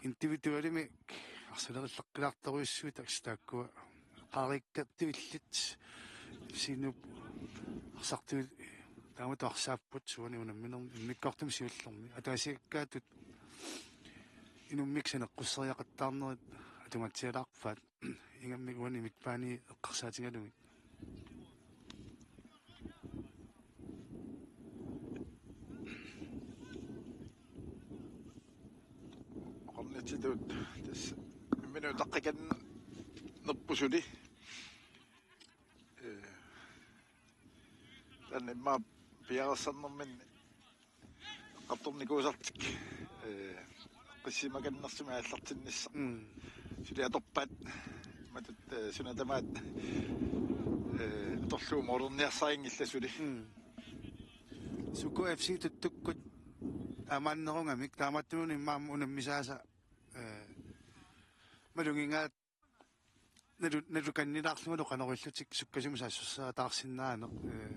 Individualimik arsalerillaqqilaartorujussuit tassa taakkua qaariikkatta illit F C Nuup arsartuut taamatut arsaapput uani unamminermi immikkoortumi siullermi. Ataasiakkaatut inummik saneqqusseriaqattaarnerit atungaatsialaarpaat ingammik uani midtbani eqqarsaatigalugit. Oqarnitsitut tassa imminut utaqqikannerput suli. Ee, taanna immaqa piareersarnerminni eqqartornikuusartik, ee, qissisimakannersumik aallartinnissaq. Mm. Suli atorpaat, matut, ee, suna tamaat, ee, atorlugu målerniarsarinngillat suli. Mm. Suku F C Tuttukkut taamaannerugamik, taamaattumik immaqa unammisaasa, ee, malugigaat nalu-, nalukannilaarlungalu qanoq ilillutik sukkasuumik saassussaataarsinnaaneq, ee,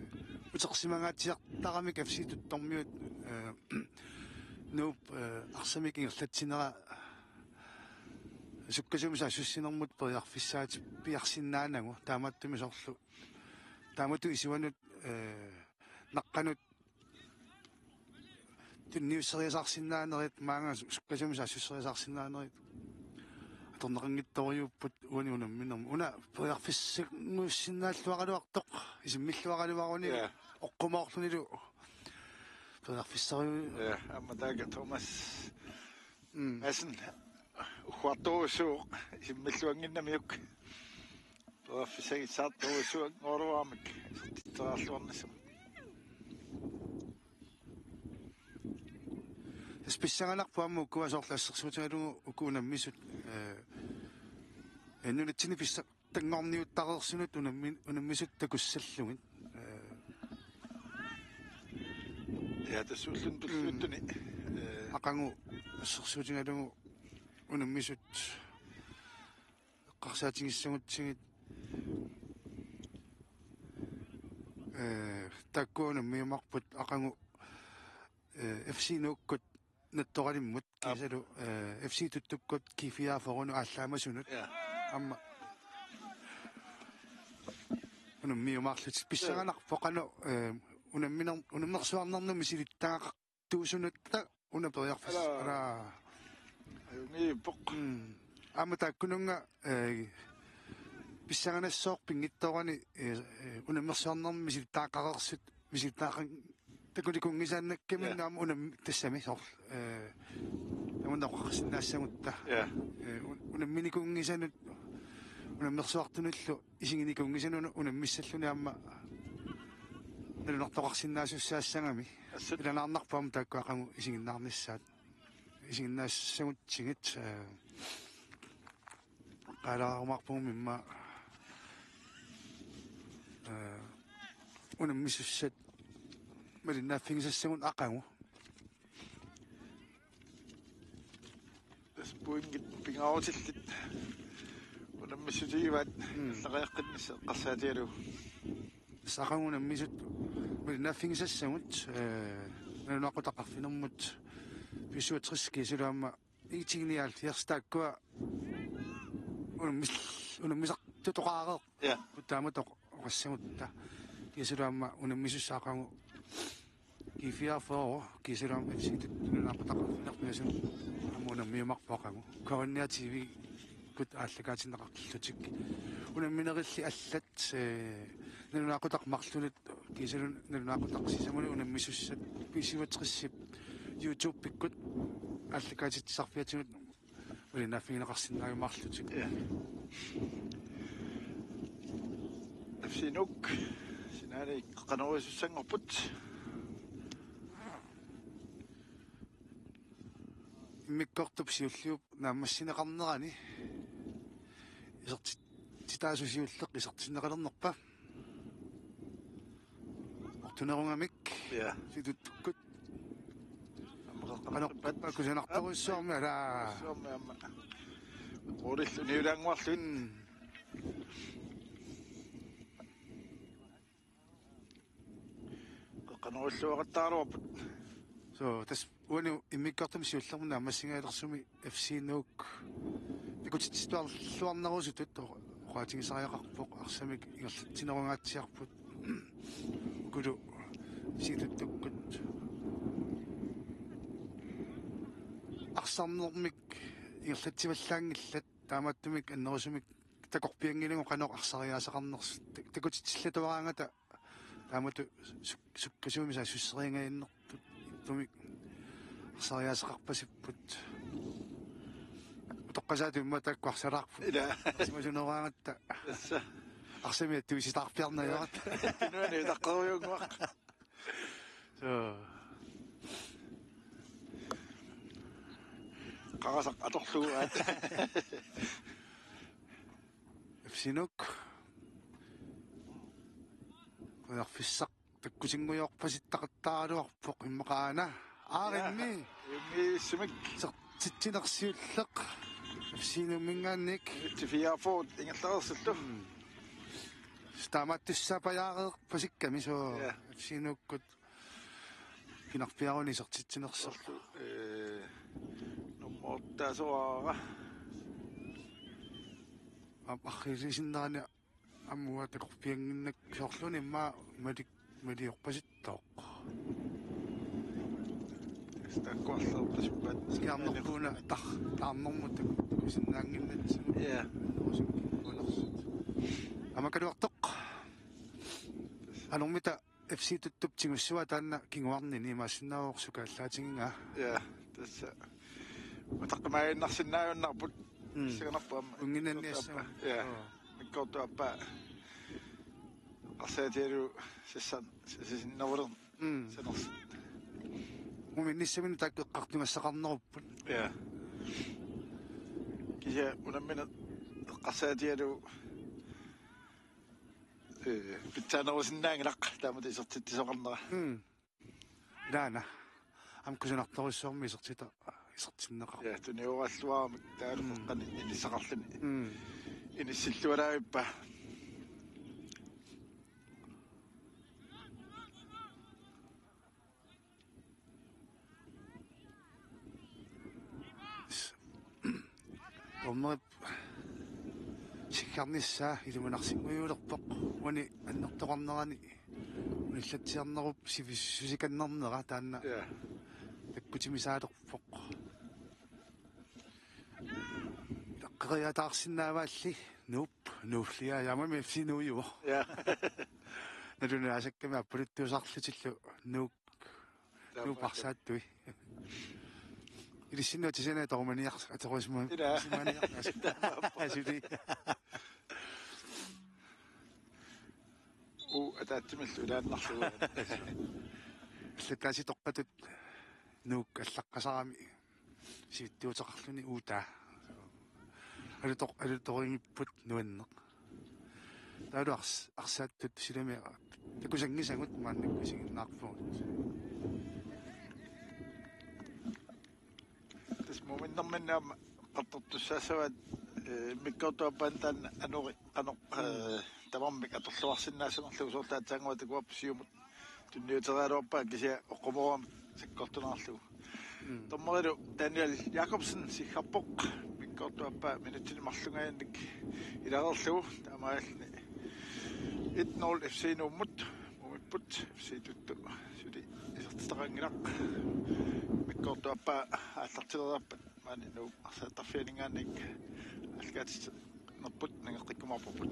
utersimangaatsiartaramik F C Tuttormiut, ee, Nuup, ee, arsamik ingerlatsinera sukkasuumik saassussinermut periarfissaatipiarsinnaanagu taamaattumik soorlu taamatut isuanut, ee, naqqanut tunniusseriasaarsinnaanerit, maanga su-, sukkasuumik saassusseriasaarsinnaanerit atorneqanngitsorujuupput uani unamminermi. Una periarfissangussinnaalluaraluartoq, isimmilluaraluaruni, ja, oqqumoorlunilu periarfissaru-, ja, aamma taakku Thomas, mm, Madsen ugguartorujussuuvoq isimmilluannginnamiuk. Periarfissagissaartorujussuanngorluaramik isertitseriarluarnissaq. Tassa pissanganarpoq aamma ukua soorlu assersuutigalugu uku unammisut, eh, eh, nunatsinni pissartanngorniuttareersunut unammi-, unammisut takussallugit. Eh, ja, tassa ulluni tulliuttuni, mm, eh, aqagu assersuutigalugu unammisut eqqarsaatigissagutsigit, eh, taakkua unammiumaarput aqagu, eh, F C Nuukkut Nattoralimmut, aap, kiisalu, eh, F C Tuttukkut G fireogfyrrenut aallaamasunut. Ja. Aamma unammiumaarlutik. Pissanganarpoq qanoq, eh, unamminer-, unammersuarnermut misilittagaqar- tuusunutta una periarfis-, ala, ala. Ajunngilaq. Mm. Aamma taakkununnga, eh, pissanganassaaq pinngitsoorani, eh, eh, unammersuarnermi misilittagaqareersut, misilittagaqan-, takunikuunngisaannakkaminnik, ja, aamma unam-, tassami soorlu, eh, tamanna oqarsinnaassagutta. Ja. Eh, un-, unamminikuunngisanut, unammersuartunullu isiginikuunngisanut unammissalluni aamma nalunartoqarsinnaasussaassagamik. Assut. Ilanaarnarpoq aamma taakku aqagu isiginnaarnissaat. Isiginnaassagutsigit, eh, qaalaarumaarpugut immaqa, eh, unammisussat malinnaaffigisassagut aqagu. Tassa pointit pingaarutillit unammissutigivaat, mm, allaqqinnissaa eqqarsaatigalugu. Tassa aqagu unammisut malinnaaffigisassagut, eh, nalunaaqutaq arfinermut B syvogtres kiisalu aamma I T nioghalvfjerds taakkua unammis-, unammisartutoqareerput, ja, taamatut oqassagutta. Kiisalu aamma unammisussat aqagu G fireogfyrre, kiisalu aamma F C Tuttup nalunaaqutaq arfineq-pingasunut aamma unammiumaarput aqagu. K N R T V-kkut aallakaatinneqarlutik. Unamminerilli allat, eh, nalunaaqutaq marlunut, kiisalu nalunaaqutaq sisamanut unammisussat B syvogtres-ip YouTube-ikkut aallakaatitsisarfiatigut malinnaaffigineqarsinnaajumaarlutik. Ja. F C Nuuk sinaani qanoq iliorsussanngorput. Immikkoortup siulliup naammassineqarnerani isertitsitaasut siulleq isertinneqalernerpa? Ortunerugamik. Ja. F C Tuttukkut. Aamma qanoq qanoq qippat kusanartorujussuarmik, ala. Suarmi aamma. Quulillu niulaannguarlugit. Mm. Qanoq illuaqattaraluarput. So, tassa uani immikkoortumi siullermi naammassingaalersumi F C Nuuk takutitsituarluarnerusutut oqaatigisariaqarpoq, arsamik ingerlatsinerungaatsiarput. Ukulu F C Tuttukkut arsarnermik ingerlatsivallaanngillat, taamaattumik annerusumik takorpianngilagut qanoq arsariaasaqarnersut. Tak-, takutitsillatuaraangata taamatut suk-, sukkasuumik saassusseriingajannertut ippummik arsariaasaqarpasipput. Utoqqasaat immaqa taakku arsalaarput. Ila. Arsamasuneeraangatta. Tassa. Arsamik attuisitaarpiarnajorat. Nuani taqqerujunnguaq. So. Qarasaq atorlugu aat. F C Nuuk. Periarfissaq takkusinngujoorpasittaqattaaraluarpoq immaqa aana. Aarimmi. Immiussumik. Isertitsineq siulleq. F C Nuumminngaanniit. T F A-fut ingerlareersullu. Mm. Taamaattussaapajareerpasikkami, so. Ja. F C Nuukkut. Pinarpiaruni isertitsinersoq. Soorlu, eh, nummer otte-soraara. Aap, arriillisinnerani aamma takorpiannginnakku soorluuna immaqa mali-, maliorpasittooq. Takkuarlugu tasuppat. Skiarnerpuuna tar-, taarnermut takusinnaannginnatsigu. Ja. Annerusumik kingunersut. Aamma kaluartoq. Anormita F C Tuttup tigussuaa taanna kinguarnini imaassinnaavoq sukaallaatigigaa. Ja, tassa. Utaqqimaaginnarsinnaajunnaarput. Mm. Siganarput aamma. Unnginnanniassaaq. Ja. Oo. Mikkortup aappaa. Eqqarsaatigalugu sassan-, sasinnerulerneq. Mm. Sanersut. Uminnissaminnut taakku eqqartugassaqarnerupput. Ja. Kisianni unammineq eqqarsaatigalugu, eh, pitsaanerusinnaanngilaq taamatut isertitsisoqarnera. Mm. Ilaana. Aamma kusanartorujussuarmik isertita-, isertinneqarpoq. Ja, tunioraalluaramik taavalu Mm. qeqqani inissaqarluni. Mm. Inissillualaavippa. Dommerip siggarnissaa ilimanarsinngujuulerpoq. Uani annertoqarnerani unillatsiarnerup sivissusikannermera taanna Ja. takkutimisaalerpoq. Taqqeriataarsinnaavaalli Nuup, Nuullia, jaamami F C Nuujuvoq. Ja. Nalunaasakkamik appaluttuusarlutillu Nuuk, Taama. Nuup arsaattui. Ilissinnut tisane torumaniar-, atorusimu-, Ila. Torumaniar-, asuli. Uu, ataatsimillu ilaannarlugu. Allataasitorpatut Nuuk allaqqasarami sivitsuuteqarluni uutaa. Alutoq-, alutorigipput nuanneq. Taavalu ars-, arsaattut silami takusanngisagut maannakkut isiginnaarpugut. Tassa muminnerminni aamma qattortussaassavaat, eh, Mikkortup aappaani taanna anori qanoq, eh, tamarmik atorluarsinnaassanerlugu soorlu aatsaannguaq takuarput siumut tunniuteriaraluarpaa kisianni oqqumoorami sakkortunerarlugu. Mm. Dommerilu Daniel Jakobsen siggarpoq Mikkortup aappaa minutsini marlungaannik ilareerlugu taamaalilluni et nul F C Nuummut mumipput F C Tuttu suli isertitaqanngilaq. Mikkortup aappaa aallartileriarpat maani Nuup arsaattarfianinngaanniit aallakaatitsinerput nangeqqikkumaarparput.